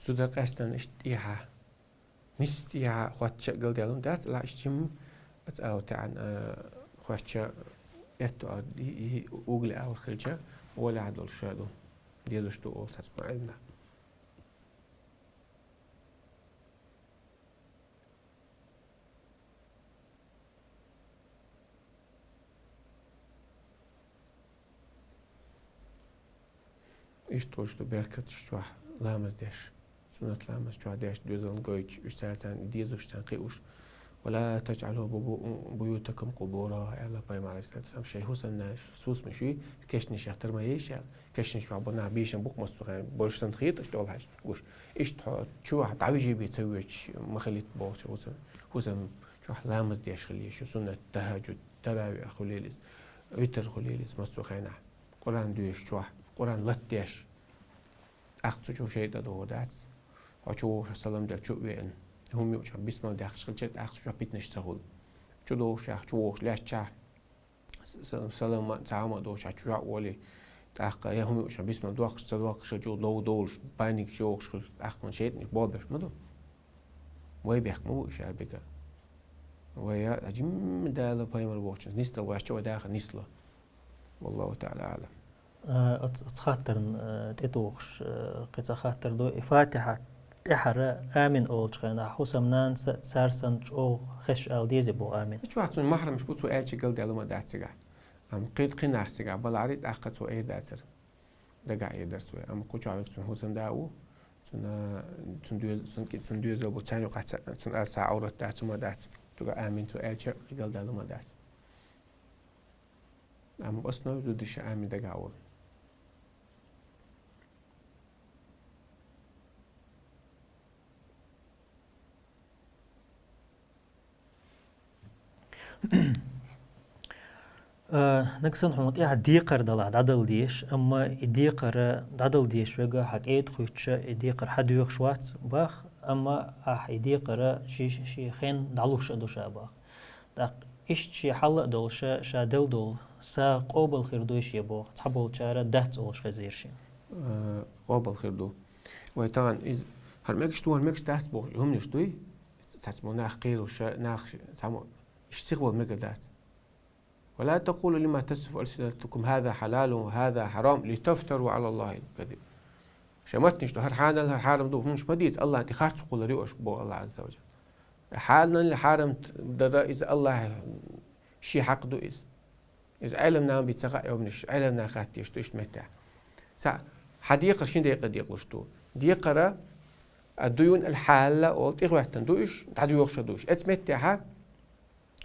Зуда къаьстина иштта тӀехьа. Мис тӀехьа хоттача а галдаьлла дац, ла иштта хӀима аца ава таьӀан, а, хоттача, этто а, и, и, угли а хилча, гӀолехь долуш ша ду. Дезаш ду олу сац маьӀна. Иштта хуьлуш ду беркаташ чохь ламаз деш, суннат ламаз чохь деш, доьзална гойтуш, уьш цара царна дезаш, царна кхиуш. «ولا تجعلوا بيو-، بيوتكم قبورا», аьлла пайхамар, алейхиссалату вассалам, шоай хӀусамнаш, хӀусамаш кешнашех тара ма ейша аьлла. Кешнаш чохь болу нах бийшина бу-кх массо а хенахь, болуш санна хета аша тӀехьа гуш. Иштта хьо чу дӀавижий бен ца воьдуш ма хилийта бохуш хӀусам, хӀусам чохь ламаз деш хилийта, шу суннат, тахӀажжуд, таравихь хуьлийла иза, витр хуьлийла иза массо а хенахь. Къуръан доьшуш чохь, Къуръан латдеш. ТӀаккха цу чу шайтӀа догӀур дац. Хьо чу вогӀуш салам делла чу а веана, хӀума юучохь бисмал даьккхича хилча, тӀаккха цу чохь питанаш ца хуьлу. Чу догӀуш яхь, чу вогӀуш лаьттачахь, с-, с-, салам ма, цхьа хӀума а доцуш, чу а волий, тӀаккха я хӀума юучохь бисмал доккхуш, ца доккхуш, чу догӀу довлуш, банник чу йогӀуш хилча, тӀаккха вайн шайтӀанаш болх беш ма ду. Вай бехк ма бу уьш а бигар. Вай а жимма Дала пайхамар бохучунца нисдала ваьшча, вай дахар нисло. Валлаху таӀала аӀлам. А, оц-, оцу хаттарна, а, тӀетухуш, а, кхин цхьа хаттар ду. И Фатихьа тӀаьхьара «Амин» олучу хенахь, хӀусамнанас а цара санна чӀогӀа хезаш ала дезий боху «Амин»? Чохь цуьнан маьхьарамаш бу, цо аьлча галдаьлла ма дац цигахь. Амма кхин, кхин нах цигахь балахьара, тӀаккха цо эр дацара. Дагахь эр дара цо. Амма кху чохь верг цуьнан хӀусамда а ву, цуьнан, цуьнан доьз-, цуьнан кӀи-, цуьнан доьзал бу, царна юкъахь ца, цуьнан аз сан Ӏаврат дац, хӀума дац. Цуьнга «Амин» цо аьлча, кхин галдаьлла ма дац. Амма основа зудиша «Амин» дагахь а ву. А, нагахь санна хьуна тӀехь декхар далахь дӀадала дезаш, амма и декхар дӀадала дезаш верг хьан кӀеда хуьттуш, и декхар хьан доьхуш вац боху, амма ахь и декхар ши, ши хенна дӀалуш а ду ша боху. ТӀаккха иштта шен хьал а долуш, ша делла долу са къобал хир дуй шен боху, цхьаболчара дац олуш хезира шена. Э, къобал хир ду. Вай тахана иза хӀара мегаш ду, хӀара мегаш дац бохуш, хӀуманаш дуй? Цхьацца бу нах кхеруш, нах цхьаммо иштта сихвала мегар дац. «ولا تقولوا لما تصف ألسنتكم هذا حلال وهذا حرام لتفتروا على الله الكذب». Шайн маттанаш ду, хӀара хьанал, хӀара хьарам ду, хӀуманаш ма дийца, АллахӀан тӀе харц кхуллур ю аша, боху АллахӀ Азза ва Джалла. Хьанал, хьарам дара иза АллахӀан шен хьакъ ду иза. Иза Ӏеламнахана бен ца хаьа хӀуманаш, Ӏеламнаха хаттийш ду иштта меттехь. Цхьа, хьан декхар шина декъе декъалуш ду. Декхар а дуюн аль-хьалла олу, тӀехӀоьттина ду уьш, дӀадоьхуш а ду уьш. Эцу меттехьа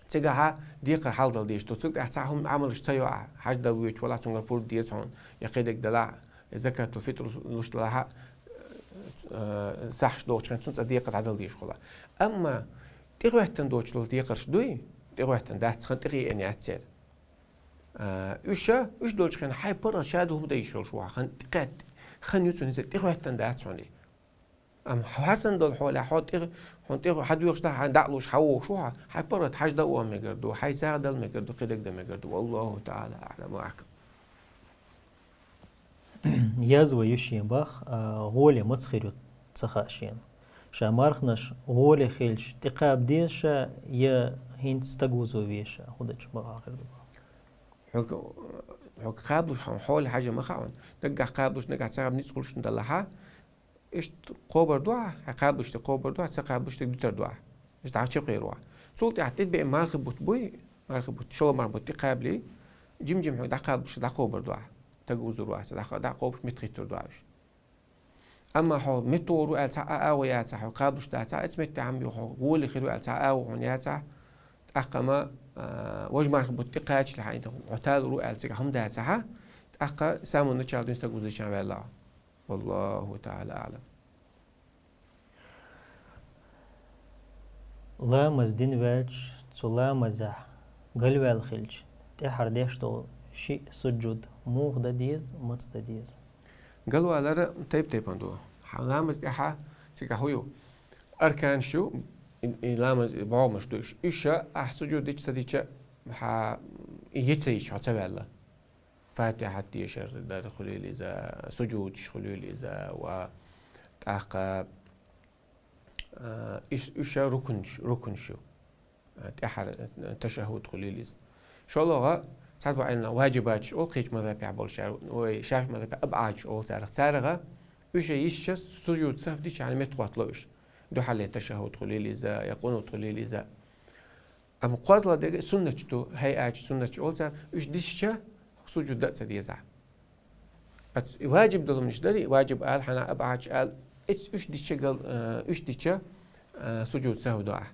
цигахьа декхар хьалдала дезаш ду. Цуьнга тӀехь цхьа хӀума Ӏамалш ца йо ахь, хьаьж дан воьдуш валахь, цуьнгара пурба деза хьуна, я кхидерг далахь, я закатул-фитр луш далахьа, э, сахьташ догӀучу хенахь цунна цкъа декхар дӀадала дезаш хуьлу. Амма тӀехӀоьттина доцуш долу декхарш дуй, тӀехӀоьттина дац, хан тӀехъеана яц церан. А, уьш а, уьш долчу хенахь хьайн паргӀат ша ду хӀума дан йиш йолуш ву хьан, хан тӀекхетта, хан ю цунна иза, тӀехӀоьттина дац хьуна и. Амма хьо хьан санна долу хьолехь, хьо тӀе-, хьуна тӀе-, хьан доьхуш дан, хьан дӀа а луш, хьан вогӀуш ву хьо, хьайн паргӀат хьаьж дан а ван мегар ду, хьайн сагӀа дала мегар ду, кхидерг дан мегар ду. Валлаху таӀала аӀлам ва ахкам. Язва ю шен боху, а, гӀоле маца хир ю ца хаьа шена. Ша марханаш гӀоле хилча тӀекхаба деза ша, я хӀинца стаг вузо веза ша, хӀун дича бакъахьа хир ду боху. Хьоьга, хьоьга кхаблуш хьуна хьоле хьажа ма хаьа хьуна. Наггахь кхаблуш, наггахь ца кхаба, ницкъ хуьлуш хӀума далахьа, иштта кхобар ду ахь, хьайн кхаблуш дерг кхобар ду ахь, ца кхаблуш дерг дуьтур ду ахь. Иштта дӀа чекхъер ву ахь. Цул тӀаьхьа тӀедбеа мархи бутт буй, мархи бутт, шолгӀа мархи бутт тӀекхаблий, жим-жим хьоьга дӀакхаблуш дӀакхобар ду ахь. Стаг вузур ву ахь, дӀа-, дӀакхобуш меттахӀиттар ду ахь уьш. Амма хьо меттавогӀур ву аьлла цхьа а агӀо яцахь, хьо кхаблуш дацахь, эцу меттехь хьан бен хьо гӀоле хир ву аьлла цхьа а агӀо хьуна яцахь, тӀаккха ма, а, важа мархи бутт тӀекхачале хьан хьо талур ву аьлла цигахь хӀума дацахьа, тӀаккха саму начала дуьйна стаг вузича ваьлла. Валлаху таӀала аӀлам. Ламаз дина ваьлча, цу ламазехь галваьлла хилча, тӀаьхьара деш долу шиъ сужуд муха дан деза, маца дан деза? Галвалар тайп-тайпана ду. Хьан ламаз тӀехьа цигахь хӀун ю? Арканаш ю, и, и ламаз бӀогӀамаш ду уьш. Уьш а ахь сужуд дича, ца дича, хьан и йица йича хьо ца ваьлла. Фатихьат дешар дар хуьлийла иза, сужудаш хуьлийла иза, ва тӀаккха, а, иш-, уьш а рукунаш, рукунаш ю. А, тӀаьхьара, а, ташаххуд хуьлийла иза. ШолгӀа, цхьадолу Ӏилманах ваджибаташ олу, кхечу мазхабехь болуш яра, вай шафиӀ мазхабехь абӀадаш олу царах. Царах уьш а йисча, сужуд сахв дича, хьан меттахӀоттало уьш. Дуьхьале ташаххуд хуьлийла иза, я къунут хуьлийла иза. Амма кхозлагӀа дерг суннаташ ду, хӀайъаташ, суннаташ олу цара, уьш дисча, сужуд дан а ца деза. Ацу и ваджиб долу хӀуманаш дарий, ваджиб ала, хьанна абӀадаш ала, эц-, уьш дисча гал-, э, уьш дисча, э, сужуд сахв до ахь.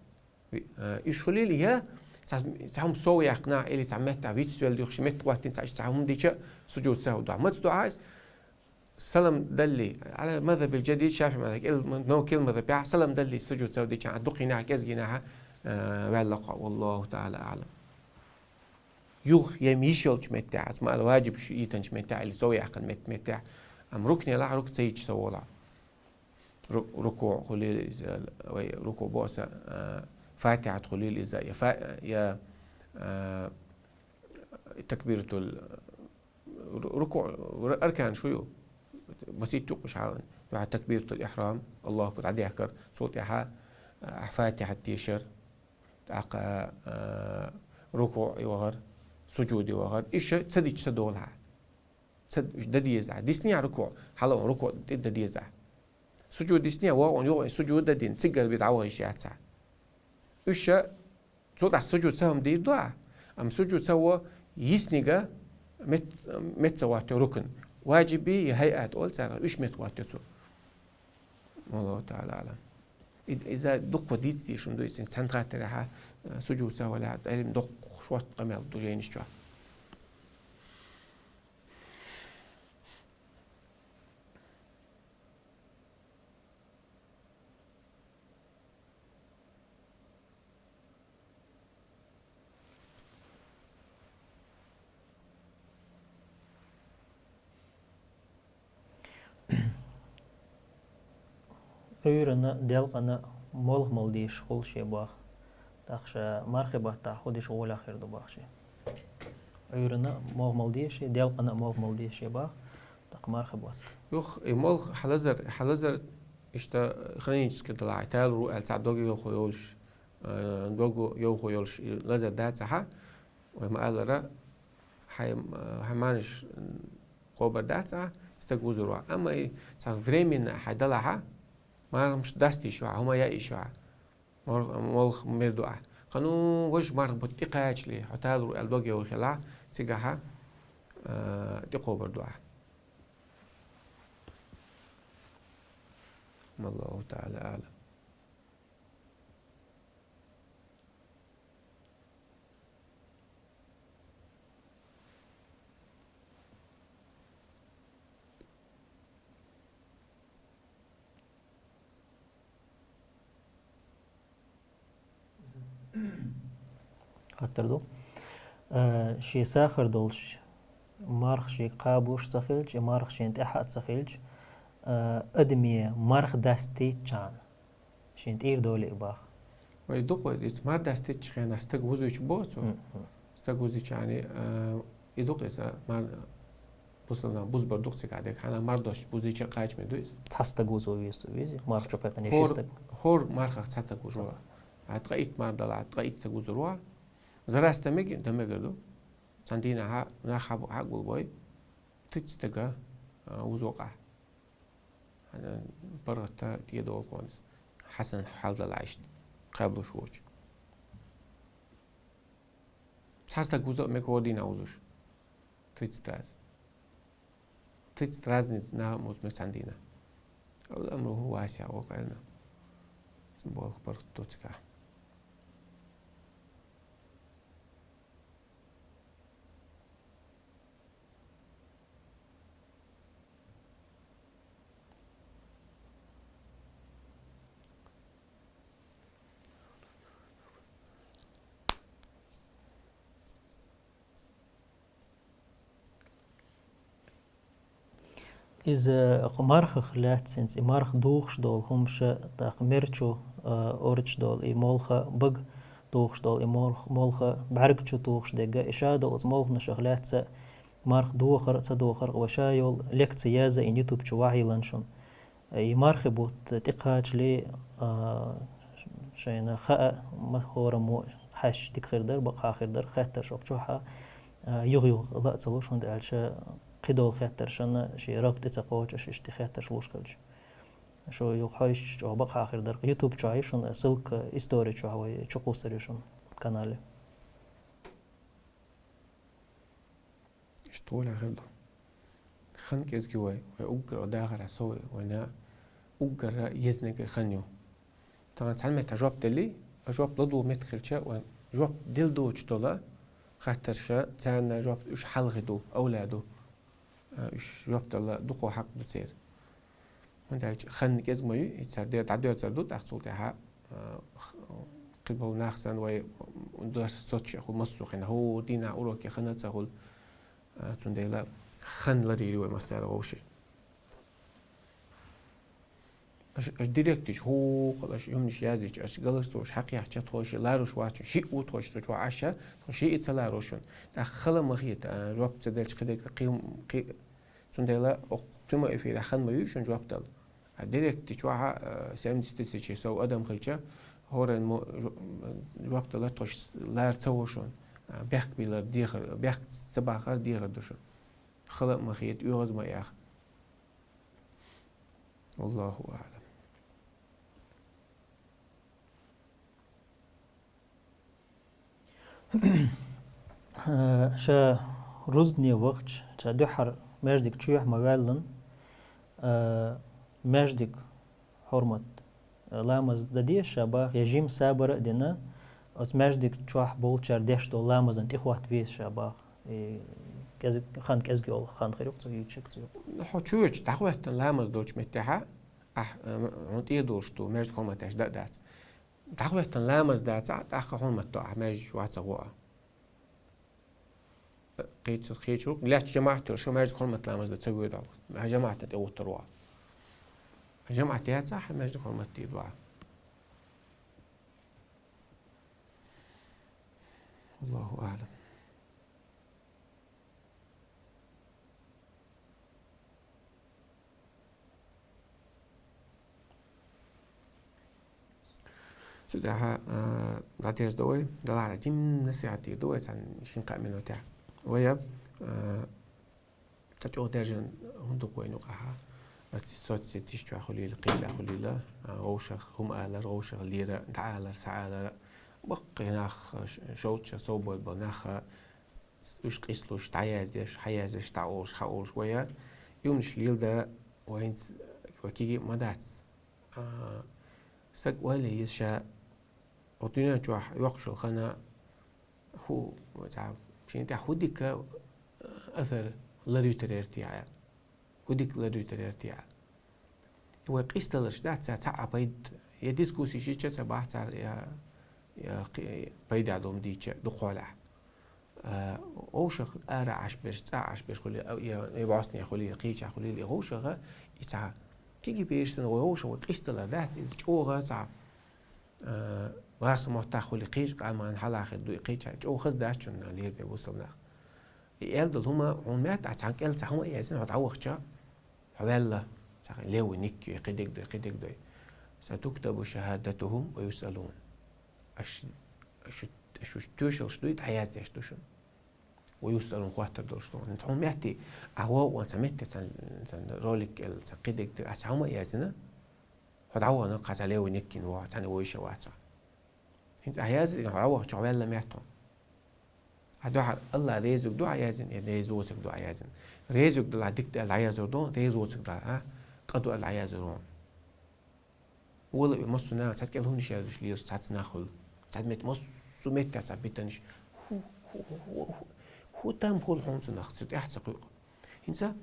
Э, уж хулийла я цхьа, цхьа хӀума сов яьккхина или цхьа меттахь вицвелла юха ши меттахоттийна цхьа, цхьа хӀума дича сужуд сахӀв ду. Маца ду Ӏа иза? Салам даллий, Ӏала мазхабил жадид, ШафиӀи мазхаб, кӀел-, нов кӀел мазхабехь, салам даллий сужуд сахӀв дича, дукхахьа, кӀезигахьа, э, ваьлла кхо, валлаху таӀала аӀлам. Юха ем йиш йолчу меттехь, аса ма-аллара, важиб йитинчу меттехь или сов яьккхина мет-, меттехь, амма рукнехь рукн ца йича сов волу. Ру-, рукуӀ хулийла иза, вай рукуӀ боху аса, а, Фатихьат хулийла иза, я фа-, я, а, такбиратул ру-, рукуӀ, р-, арканаш ю, масийтта юкъаш хьалха. Дуьхьа такбиратул ихьрам, Аллаху акбар, дӀадехкар, цул тӀаьхьа, а, Фатихьат дешар, тӀаккха, а, рукуӀе вахар, сужуде вахар. Иштта ца дича ца долу хьан. Ца дан деза. Диснехь рукуӀ, хьала ван рукуӀ тӀе дан деза. Сужуд диснехь, вогӀун юкъа сужуд дан дина, цигара бен дӀавахийта яц хьан. Уьш ша цул тӀаьхьа сужуд сахӀв дийр ду ахь, амма сужуд сахӀв йиснарг мет-, мет ца хӀоттайо рукн. Важиб я хӀайат олу цара, уьш мет хӀоттайо цо. Валлаху таӀала аӀлам. И-, иза дуккха дийца дезаш хӀума ду, иза цхьана хаттарехь, э, сужуд сахӀв лаьа, Ӏилма доккха шортта къамел ду жайнаш чохь. Ӏуьйранна, делкъана молха мала дезаш хуьлу шен боху. ТӀаккха ша мархи баттахь хӀун дича гӀолехь хир ду боху шен. Ӏуьйранна молха мала дезаш, делкъана молха мала дезаш боху, тӀаккха мархи баттахь. Юха, и молха хьан лазар, хьан лазар иштта хронически далахь, талур ву аьлла цхьа дог йовхо йолуш, э, дог йовхо йолуш и лазар дац ахьа, вай ма-аллара, хьайн, хьайн марнаш кхобур дац ахьа, стаг вузур ву. Амма и цхьа временно хьайн далахьа, марнаш дастийша ву, хӀума яийша ву. Мол-, молха мер ду ахьа. Кхано важа марха бутт тӀекхачале, хьо талур аьлла дог йовхо хилахь, цигахьа, а, тӀекхобур ду ахьа. Валлаху таӀала аӀлам. Хаттар ду. Э, шен сахар долуш, марха шега кхабалуш ца хилча, и марха шена тӀаьхьа а ца хилча, э, адаме марха дастийтчахьана, шена тӀера долий боху. Вай дукха вай, иза марха дастийтчу хенахь стаг вузуьйтуш боху цо? Мгм. Стаг вузийчахьана, а, и дукха иза мар-, бусалба нах бузбар дукха цигахь дерг. Хьанна марха достуш бузийча кхачаме ду иза? Цхьа стаг вузо веза, вези, марха чу кхайкхина ши стаг. ХӀора мархах цхьа стаг вузо. Цхьа стаг. А, ткъа итт марха далахь, ткъа итт стаг вузур ву. Зарас дан мега, дан мегар ду. Цхьана дийнахьа нах хьа-, хьагулбой, тридцать стага, а, вузо къахь. Хьан паргӀатта тӀедолу кхунца. Хьасан хьалдала иштта кхаблуш воцу. Цхьа стаг вуза а мега хӀора дийнахь вузуш. Тридцать раз. Тридцать разный нах а вуза мега цхьана дийнахь. Ал-амру хӀува васиӀ, воккха Ӏилма. Цуьнан болх паргӀатто цигахь. Иза кху мархах лаьцна, и марха духуш долу хӀумаш, тӀаккха мер чу, а, орчуш долу, и молха бага духуш долу, и молх-, молха бӀаьрг чу тухуш дерг, и ша долу оцу молханашах лаьцна марха дохар а, ца дохар а, вай ша йолу лекци язйина ютуб чу вахьийлан шуна. И мархи бутт тӀекхачале, а, шайна хаа, ма-, хӀораммо хьаьжча дика хир дара, бакъахьа хир дара, хеттарш оха чохь а, а, юха-юха ла а ца луш, хӀунда аьлча кхидолу хеттаршна шен рагӀ тӀе ца кхочуш, иштта хеттарш луш хилча. Шу юха хьаьжча чӀогӀа бакъахьа хир дара. Ютуб чохь ю шуна ссылка, истори чохь вай чукхуссур ю шуна канале. Иштта гӀолехь хир ду. Хан кӀезиг ю вай, вай уггар дахарехь сов вай, вайна уггар езнарг хан ю. Тахана цхьана меттехь жоп делли, жоп ладу мет хилча, вай жоп дил дочу тола, хаттарша, царна жоп уж халгъи ду, авла ду. А, уж жоп дала дукхо хьакъ ду цер. ХӀунда аьлча хан кӀезиг ма ю, и цар де дӀадоьрзар ду, тӀаккха цул тӀехьа, а, х-, кхибол нах сан вай дарс соцчехула массо хина, хӀу дина уроке хана ца хул, а, цундела хан ларийри вай массара вовши. Аш, аш директич, хӀу, хала аш юмниш язич, аш галаш сош, хьакъ яхча тхош, ларуш вачун, ши у тхош, сочва аша, тхош ши и ца ларушун. ТӀаккха хала ма хит, а, жоп ца делч хидек, кхим, кхи-, цундела ох, прямой эфир хан ма ю шун жоп дал. А директич ваха, а, семьдесят тысяч сов адам хилча, хорен мо жо-, жоп дала тхош лар ца вошун. А, бехк билар дихар, бехк ца бахар дихар душун. Хала ма хит, угъаз ма ях. Валлаху аълам. Э, ша рузбане вахча, ша дуьххьара маьждиг чу юьхь ма ваьллан, э, маьждиг хьурмат, э, ламаз дан деза ша бах, я жим сабар а дина, оцу маьждиг чохь болчара деш долу ламазан тӀехӀотта веза ша бах. И кӀезиг-, хан кӀезиг йолу хан хир ю-кх цу йийча ца ю. Хьо чу вечу дӀахӀоьттина ламаз долчу меттехьа, ахь, э, хьуна тӀедолуш ду, маьждиг хьурмат деш дан а дац. ДӀахӀоьттина ламаз дацахь, тӀаккха хьурмат до ахь, маьждиг чу вац а гӀо а. Кхечу, кхечу лаьттачу жамаӀат йолуш, маьждиг хьурмат ламаз дан ца воьду ахь. Хьан жамаӀатна тӀе гӀуттур ву ахь. ЖамаӀат яцахь, хьан маьждиг хьурмат дийр ду ахь. Аллаху аълам. Цу тӀаьхьа, а, дӀатерза ду вай, далахьара жим насихьат дийр ду вай цхьана шина-кхаа минотехь. Вай, а, ца чӀогӀа даьржина хӀун ду-кх вайна юкъахьа? Ацу соцсетиш чохь хуьлийла, кхечахь хуьлийла, а, вовшах хӀума алар, вовшах лера, дӀаалар, схьаалар. Баккхий нах, ш-, шовчча сов болу нах, уьш къийсалуш, дӀаяздеш, хьаяздеш, дӀаолуш, хьаолуш вай, а, юмнаш леладан вайна ц-, вай кегий а ма дац. А, стаг ойла еза ша, оцу дуьнен чохь йоккхуш йолу хан, хӀу, цхьа, шен тӀехь хӀу дика, а, асар ларвитар яра те аьлла. ХӀу дика ларвитар яра те аьлла. И вай къийсадаларш дац, цхьа, цхьа а пайда, я дискуссиш йича ца бахь цара, я, я кхи-, пайда долу дийча дукхахьолахь. А, вовшах ара Ӏаш берш, цӀа Ӏаш берш хуьлий, а, я, я бӀостанехь хуьлий, кхечахь хуьлий, и вовшаха, и цхьа кегий бераш санна вай вовшах вай къийсадалар дац, иза чӀогӀа цхьа, а, васа моттахь хуьлий, кхечу къаман хьалахир ду, и кхечахь чӀогӀа хаза дац чунна лер бен бусалнах. И аьлла долу хӀума хьуна метта, ахь цхьана кӀел цхьа хӀума а яздина, хьо дӀавахча, хьо ваьлла, цхьа левый никки, кхидерг дой, кхидерг дой. Сатуктабу шахадатухум ва юсъалун. Аш, аш, аш уьш тоьшаллаш дуй, дӀаяздеш ду шуна. Ва юсъалун, хоттар долуш ду. Хьуна метти, ахь вогӀу ван цхьа метте, цхьа, цхьа ролик кӀел, цхьа кхидерг дой, ахь цхьа хӀума а яздина, хьо дӀавахана, кхин цхьа левый никкина вогӀу, цхьаьна вовшах вацахь. ХӀинца ахь яздина, хьо дӀавахча, хьо ваьлла метта хьуна. Ахь дуьхьал Аллах резаг ду ахь яздина, я реза воцург ду ахь яздина. Резаг дала дика ду аьлла дӀаязор ду, реза воцург дала, а, къа ду аьлла дӀаязор ву. Вала а массо а нахана цхьацца кӀел хӀуманаш яздеш лелаш цхьацца нах хуьлу. Цхьа метта, массо а метта цхьа битанаш. ХӀу, хӀу, хӀу, хӀу, хӀу там хуьлу хьуна цу нах, цу тӀаьхьа ца кхуьу. ХӀинца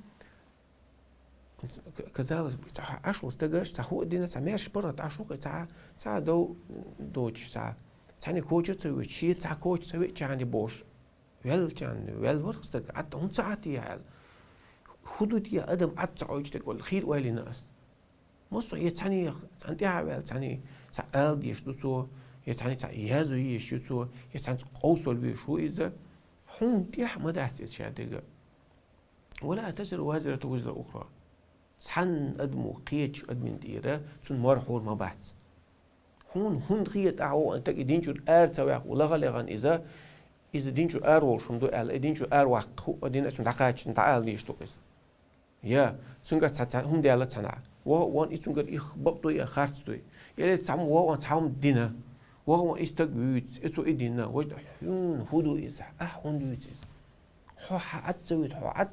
К-, казалось бы, цхьа Ӏаш ву стагаш, цхьа хӀу а дина, цхьа маьрша паргӀат Ӏаш ву-кх, цхьа, цхьа дов доцуш, цхьа, цхьаьна коча а ца вуьтуш, шен цхьа коча ца веача хьан де бохуш, ваьллачарна, ваьлла вара-кх стаг, Ӏад хӀунда ца Ӏа те аьлла. ХӀун ду те адам Ӏад ца Ӏойчу стаг вала, хийра ойла йина ас. Массо а, я цхьаьнех, цхьаьна тӀаьхьа а ваьлла, цхьаьна цхьа ала дезаш ду цо, я цхьаьна цхьа язъе езаш ю цо, я цхьаьнца къовсалла везаш ву иза. Хьуна тӀехь ма дац иза шадерг. «Ва ла тазиру вазиратун визра ухра». Цхьанна адамо кхечу адамна тӀера цунна морхьора ма бац. Хьуна хӀунда хета ахьа ван стаг и дин чуьра ара ца ваьккха, лаха а лехна иза, иза дин чуьра ара волуш хӀума ду аьлла, и дин чуьра ара ваккха хӀуъа дина, цунна дӀакхаччалц дӀаала дезаш ду-кх иза? Я, цуьнгара цхьа, цхьа хӀума даьлла цхьана. Ваха а ван и цуьнгара и бакъ дуй, я харц дуй. Или цхьа хӀума ваха а ван цхьа хӀума дина. Ваха а ван и стаг вуьйцу, и цо и дина. Важа хьуна хӀун ду иза? Ахьа хӀунда вуьйцу иза? Хьо хьан Ӏад ца вуьту, хьо Ӏад,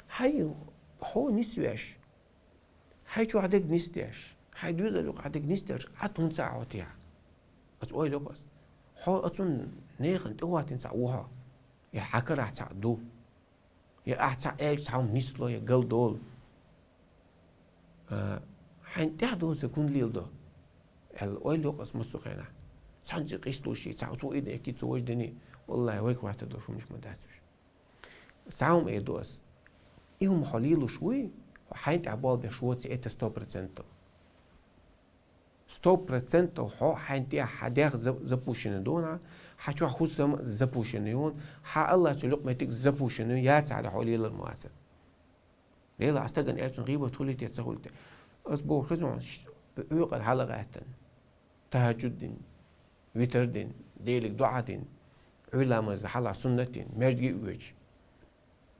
хьай, хьо нисвеш, хьай чохь дерг нисдеш, хьай доьзал юкъахь дерг нисдеш, Ӏад хӀунда ца Ӏа хьо техьа? Ас ойла йокъу ас. Хьо ацун нехан тӀехӀоттийна цхьаъ ву хьо. Я хьа карахь цхьаъ ду. Я ахь цхьаъ аьлча цхьа хӀума нисло, я галдолу. А, хьайна тӀехь доцург хӀунда леладо? Аьлла, ойла йокъу ас массо а хенахь. Цхьаьнца къийсалуш и, цхьа цо и дина, кхин цо важа дина, валлахӀи, вайга хаттар долуш хӀуманаш ма дац уьш. Цхьа хӀума эр ду ас. И хӀума хьо лелош вуй, хьо хьайна тӀехь болх беш воций, это сто процентов. Сто процентов хьо хьайна тӀехь хьан дегӀ за-, запущенный ду хьуна, хьан чохь хӀусам запущенный ю хьуна, хьан АллахӀ цу лукъ меттиг запущенный ю, яцахьара хьо лелар ма вац. Лела, а стагана аьлла цунна гӀийбат хуьлий те, ца хуьлий те. Ас боху хеза хьуна, ш-, Ӏуьйкъара хьала гӀаьттина, тахӀажжуд дина, витр дина, Делига доӀа дина, Ӏуьйра ламаза хьалха суннат дина, маьждиге а воьдуш.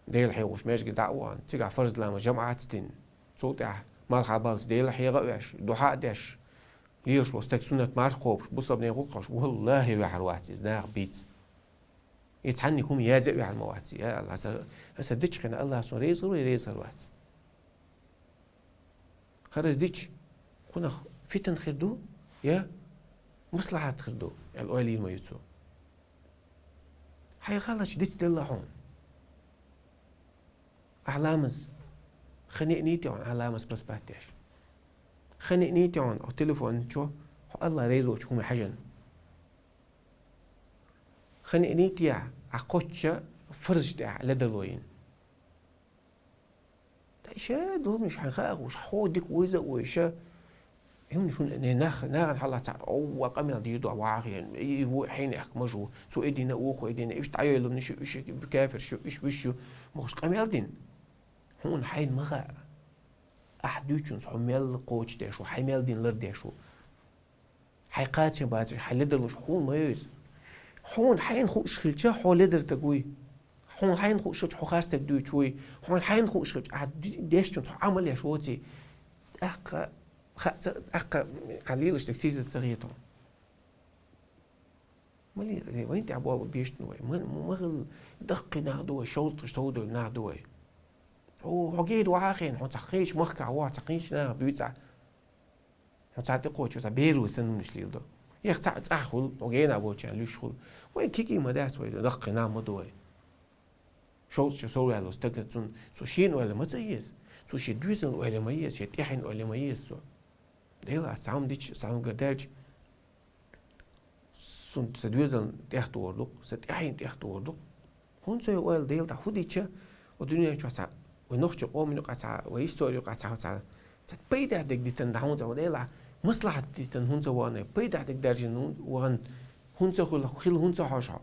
Дела хьехош маьждиге дӀа а вахана, цигахь фарз ламаз жамаӀатца дина. Цул тӀаьхьа малхбалц Дела хьеха а веш, дуӀа а деш, лелаш волу стаг суннат марха кхобуш, бусалба нехан гӀуллакх хьош, валлахӀи, ваьхьар вац иза, наха бийца. И цхьанна хӀума язъян а ваьхьар ма вац. Я АллахӀ, аса, аса дича хина АллахӀ суна реза хир ву, я реза хир вац. ХӀара аса дича, кхунах фитна хир ду, я маслахьат хир ду, аьлла ойла йийр ма ю цо. Хьайн гӀалаташ дицделла хьуна. Ахь ламаз, хи неъний те хьуна, ахь ламаз проспать деш? Хи неъний те хьуна, хьо телефон чу, хьо АллахӀ реза воцчу хӀума хьаьжна? Хи неъний те ахь кхоччуш фарзаш тӀехь ледарло йина? Ткъа и ша долу хӀуманаш хьайна хаа гӀуш, хьо дика вуйза а вуй ша. И хӀуманаш хӀунда, не, нах-, нахана хьалха цхьа овва къамел дийр ду, вахьа хен, и ву хьенех мажу, цо и дина, вукхо и дина, иштта дӀайойла хӀуманаш ю, уьш кафирш ю, уьш вуьш ю, мохуш къамел дина. Хьуна хьайна ма хаьа. Ахь дуьйцучунца хьо мел кхочушдеш ву, хьайн мел дина лардеш ву. Хьайн кхачам бацарш, хьайн ледарлуш хьуна ма ю иза. Хьуна хьайна хууш хилча, хьо ледар стаг вуй. Хьуна хьайна хууш хилча, хьо харц стаг дуьйцуш вуй. Хьуна хьайна хууш хилча, ахь д-, дешчунца хьо Ӏамал еш воций. ТӀаккха, ха-, ца-, тӀаккха ахь лелаш дерг сийсаз ца хета хьуна. Ма ле-, вайн тӀехь болу бешна вай. Ма, ма хила даккхий нах ду вай, шовзткъаш совдевлла нах ду вай. О, хьо гена вахьа хен, хьо цхьа кхечу махкахь вахь, цхьа кхечу нахах буьйцахь. Хьо цхьа тӀекхочуш, цхьа беро санна хӀуманаш леладо. Эх, цхьаъ цӀахь хуьлу, хьо гена а боцчарна луьйш хуьлу. Вай кегий ма дац вай, даккхий нах ма ду вай. Шовзткъа чу совваьлло стаг, цунна, цо шена ойла ма ца еза. Цо шен доьзална ойла ма еза, шен тӀаьхьенна ойла ма еза цо. Дела, ас цхьа хӀума дича, цхьа хӀума гар даьлча, Сан, сан доьзална тӀехтохур ду-кх, сан тӀаьхьенна тӀехтохур ду-кх. ХӀунда ца йо ойла Дела тӀехь хӀун дича, вай дуьнен чохь цхьа, вай нохчийн къоман юкъахь цхьа, вай истори юкъахь цхьа, цхьа, цхьа пайдехь дерг дитина дӀа хӀунда ца ван Дела, маслахьат дитина хӀунда ца ван, пайдехь дерг даьржина ван, хӀунда ца хуьлу, хила хӀунда ца хьожу хьо?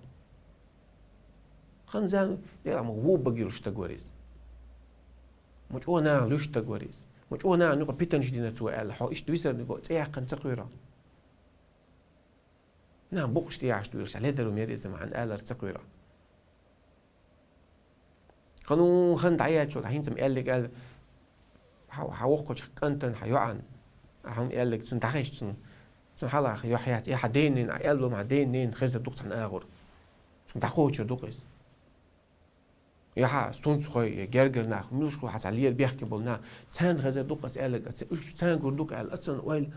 Хан зама, Дела, ма вон багалуш стаг вара иза. Ма чӀогӀа нахана луьйш стаг вара иза. Ма чӀогӀа нахана юкъа питанаш дина цо аьлла, хьо иштта висарниг цӀе яьккхина ца кхоьру. Нах букъаш тӀе яхьаш дуьйраш, ледар ву мера иза ма хьан алар ца кхоьру. Ханун хан дӀаяьлчул, хьан хӀинца-м аьллиг аьлла, хьан, хьан воккхачу кӀантан, хьан йоӀан, хьан аьллиг цунна дӀахезча цунна, цунна хьалха йохьяц, я хьан ден-нен, а аьлло ма хьан ден-нен хезар ду-кх цхьана агӀор. Цунна дӀакхочур ду-кх иза. Я хьан стунцхой, я гергара нах, муьлш хьан цхьа лера бехке болу нах, царна хезар ду-кх аса аьллиг, аса уьш царна гур ду-кх аьлла, аццан ойла,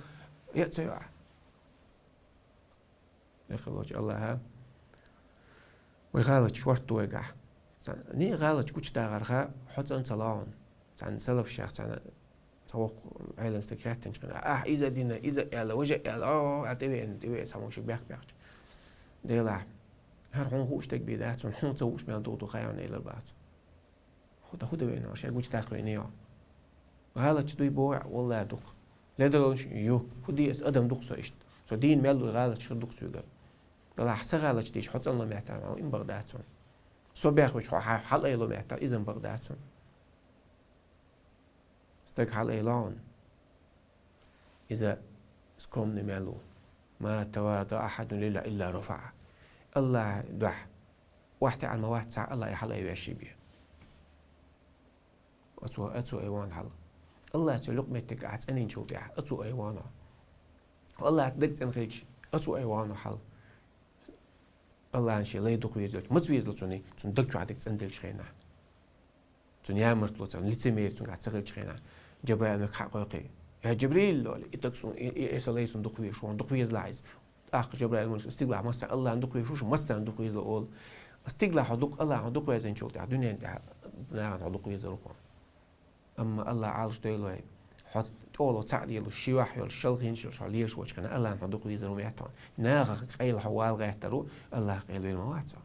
я ца йоӀа. Декъалочу Аллаха вай гӀалаташ хӀотту вайгахь. Цхьа, не гӀалаташ гучудагӀарха, хьо цӀан ца лоагӀун. Цхьана салафашех, цхьана, цхьа воккха Ӏелам стаг хаьттинчу хенахь, ахь иза дина, иза аьлла, важа аьлла, о, а тӀевеана, тӀевеана, цхьа вон ши бехк бехча. Делахь, хӀара хьуна хууш дерг бен дац, хьуна ца хууш мел дугӀу ду, хайна элар бац. ХӀу дан, хӀу дан вайна, шайн гучу даккха вайна йо. ГӀалаташ дуй боху, валлахӀи ду-кх. Ледарлонаш ю. ХӀу де аса адам ду-кх со иштта. Со дийна мел вуй гӀалаташ хир ду-кх соьгара. Далахь сан гӀалаташ дийча хьо цӀанло меттара ма ву, им бакъ дац хьуна. Со бехвича хьо хьа-, хьалаайло меттара, иза-м бакъ дац хьуна. Стаг хьалаайла хьуна. Иза скромный мел ву. «Ма тавада ахьадун лиллахӀи илла рафаӀа». Аллахьа дуьхьа охьатаьӀна ма вац цхьа Аллахьа хьалаайвеш бен. Ацо, ацо айван хьал. Аллахьа цо лукъ меттиг ахь цӀанйинчул тӀаьхьа, ацо айван хьо. Аллахьа даг цӀена хилча, ацо айван хьо хьал. Аллахьан шен лай дукха везачу, маца везал цунна, цунна даг чохь даг цӀанделчу хенахь. Цунна ямартло, цунна лицемери цуьнгахь ца хилчу хенахь, Джабраил мега хьа кхойкхий: «Я Джабрил, — олий, — и таг сун, и, и, и сан лай сун дукха везаш ву, дукха везалахь иза». ТӀаккха Жабраил малик стигалахь массарна АллахӀна дукха везаш ву, массарна дукха везалур олу. Стигалахь хьо дукха, АллахӀна дукха везанчул тӀехь дуьнен тӀехь нахана хьо дукха везар ву хьуна. Амма АллахӀ Ӏалаш дойла вай, хьо тӀехула цхьаъ лелаш, ши ваьхь йолуш, шалхинчалаш хьо лелаш волчу хенахь АллахӀна хьо дукха везар ву ма яц хьуна. Нахах къайла хьо вала гӀертар ву, АллахӀах къайла вер ма вац хьо.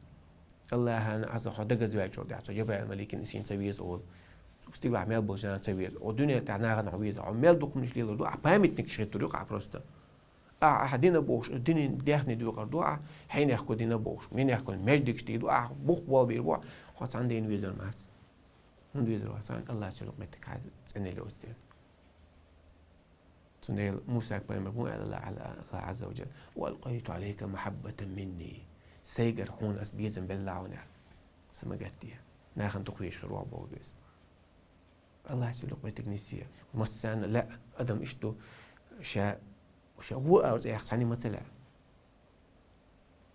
АллахӀана Ӏаза хьо дагаза ваьллачул тӀехь цо Жабраил маликана шена ца веза олу. Стигалахь мел болчу нахана ца веза. Хьо дуьнен тӀехь нахана хьо везар. Хьо мел дукха хӀуманаш лелор ду, ахь памятникаш хӀиттор ю-кх ахь просто. Ахь, ахь дина бохуш, динан даьхни доькъур ду ахь, хьенехко дина бохуш, минехко маьждигаш дийр ду ахь, бух болх бийр бу ахь, хьо цхьана дийна везар ма вац. ХӀунда везар вац хьуна? АллахӀ цуьнан меттиг хьан цӀена лоцу дела. Цундела Муса пайхамар муха аьлла АллахӀ Ӏазза ва Жалла: «Ва алкъайту Ӏалайка махьаббатан минни». Сайгара хьуна ас безам белла хьуна аьлла. Сан ма гатде. Нахана дукха везаш хир ву хьо боху иза. АллахӀ цуьнан меттиг нисъе. Массарна лаьа адам иштта ду, ша, ша гӀо ара цӀе яхь цхьаьна ма ца лаьа.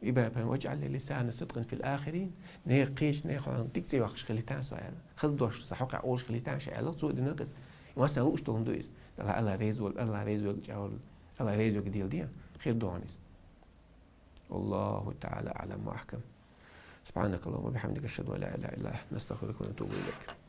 ИбрахӀим: «Важъал ли лисана сидкъин фил ахирин». Нехан кхечу нехан хьуна дика цӀе йоккхуш хилийтахь со аьлла. Хаза дош сан хьокъехь олуш хилийтахь ша аьлла, цо а дина иза. Массарна лууш долу хӀума ду иза. АллахӀ, АллахӀ реза волу, АллахӀ реза волу чӀагӀо, АллахӀ реза верг дела де, хир ду хьуна иза. Валлаху таӀала аӀлам ва ахкам. Субхьанакаллахумма ва бихьамдика, ашхаду ан ла илаха илла анта, настагъфирука ва натубу илайк.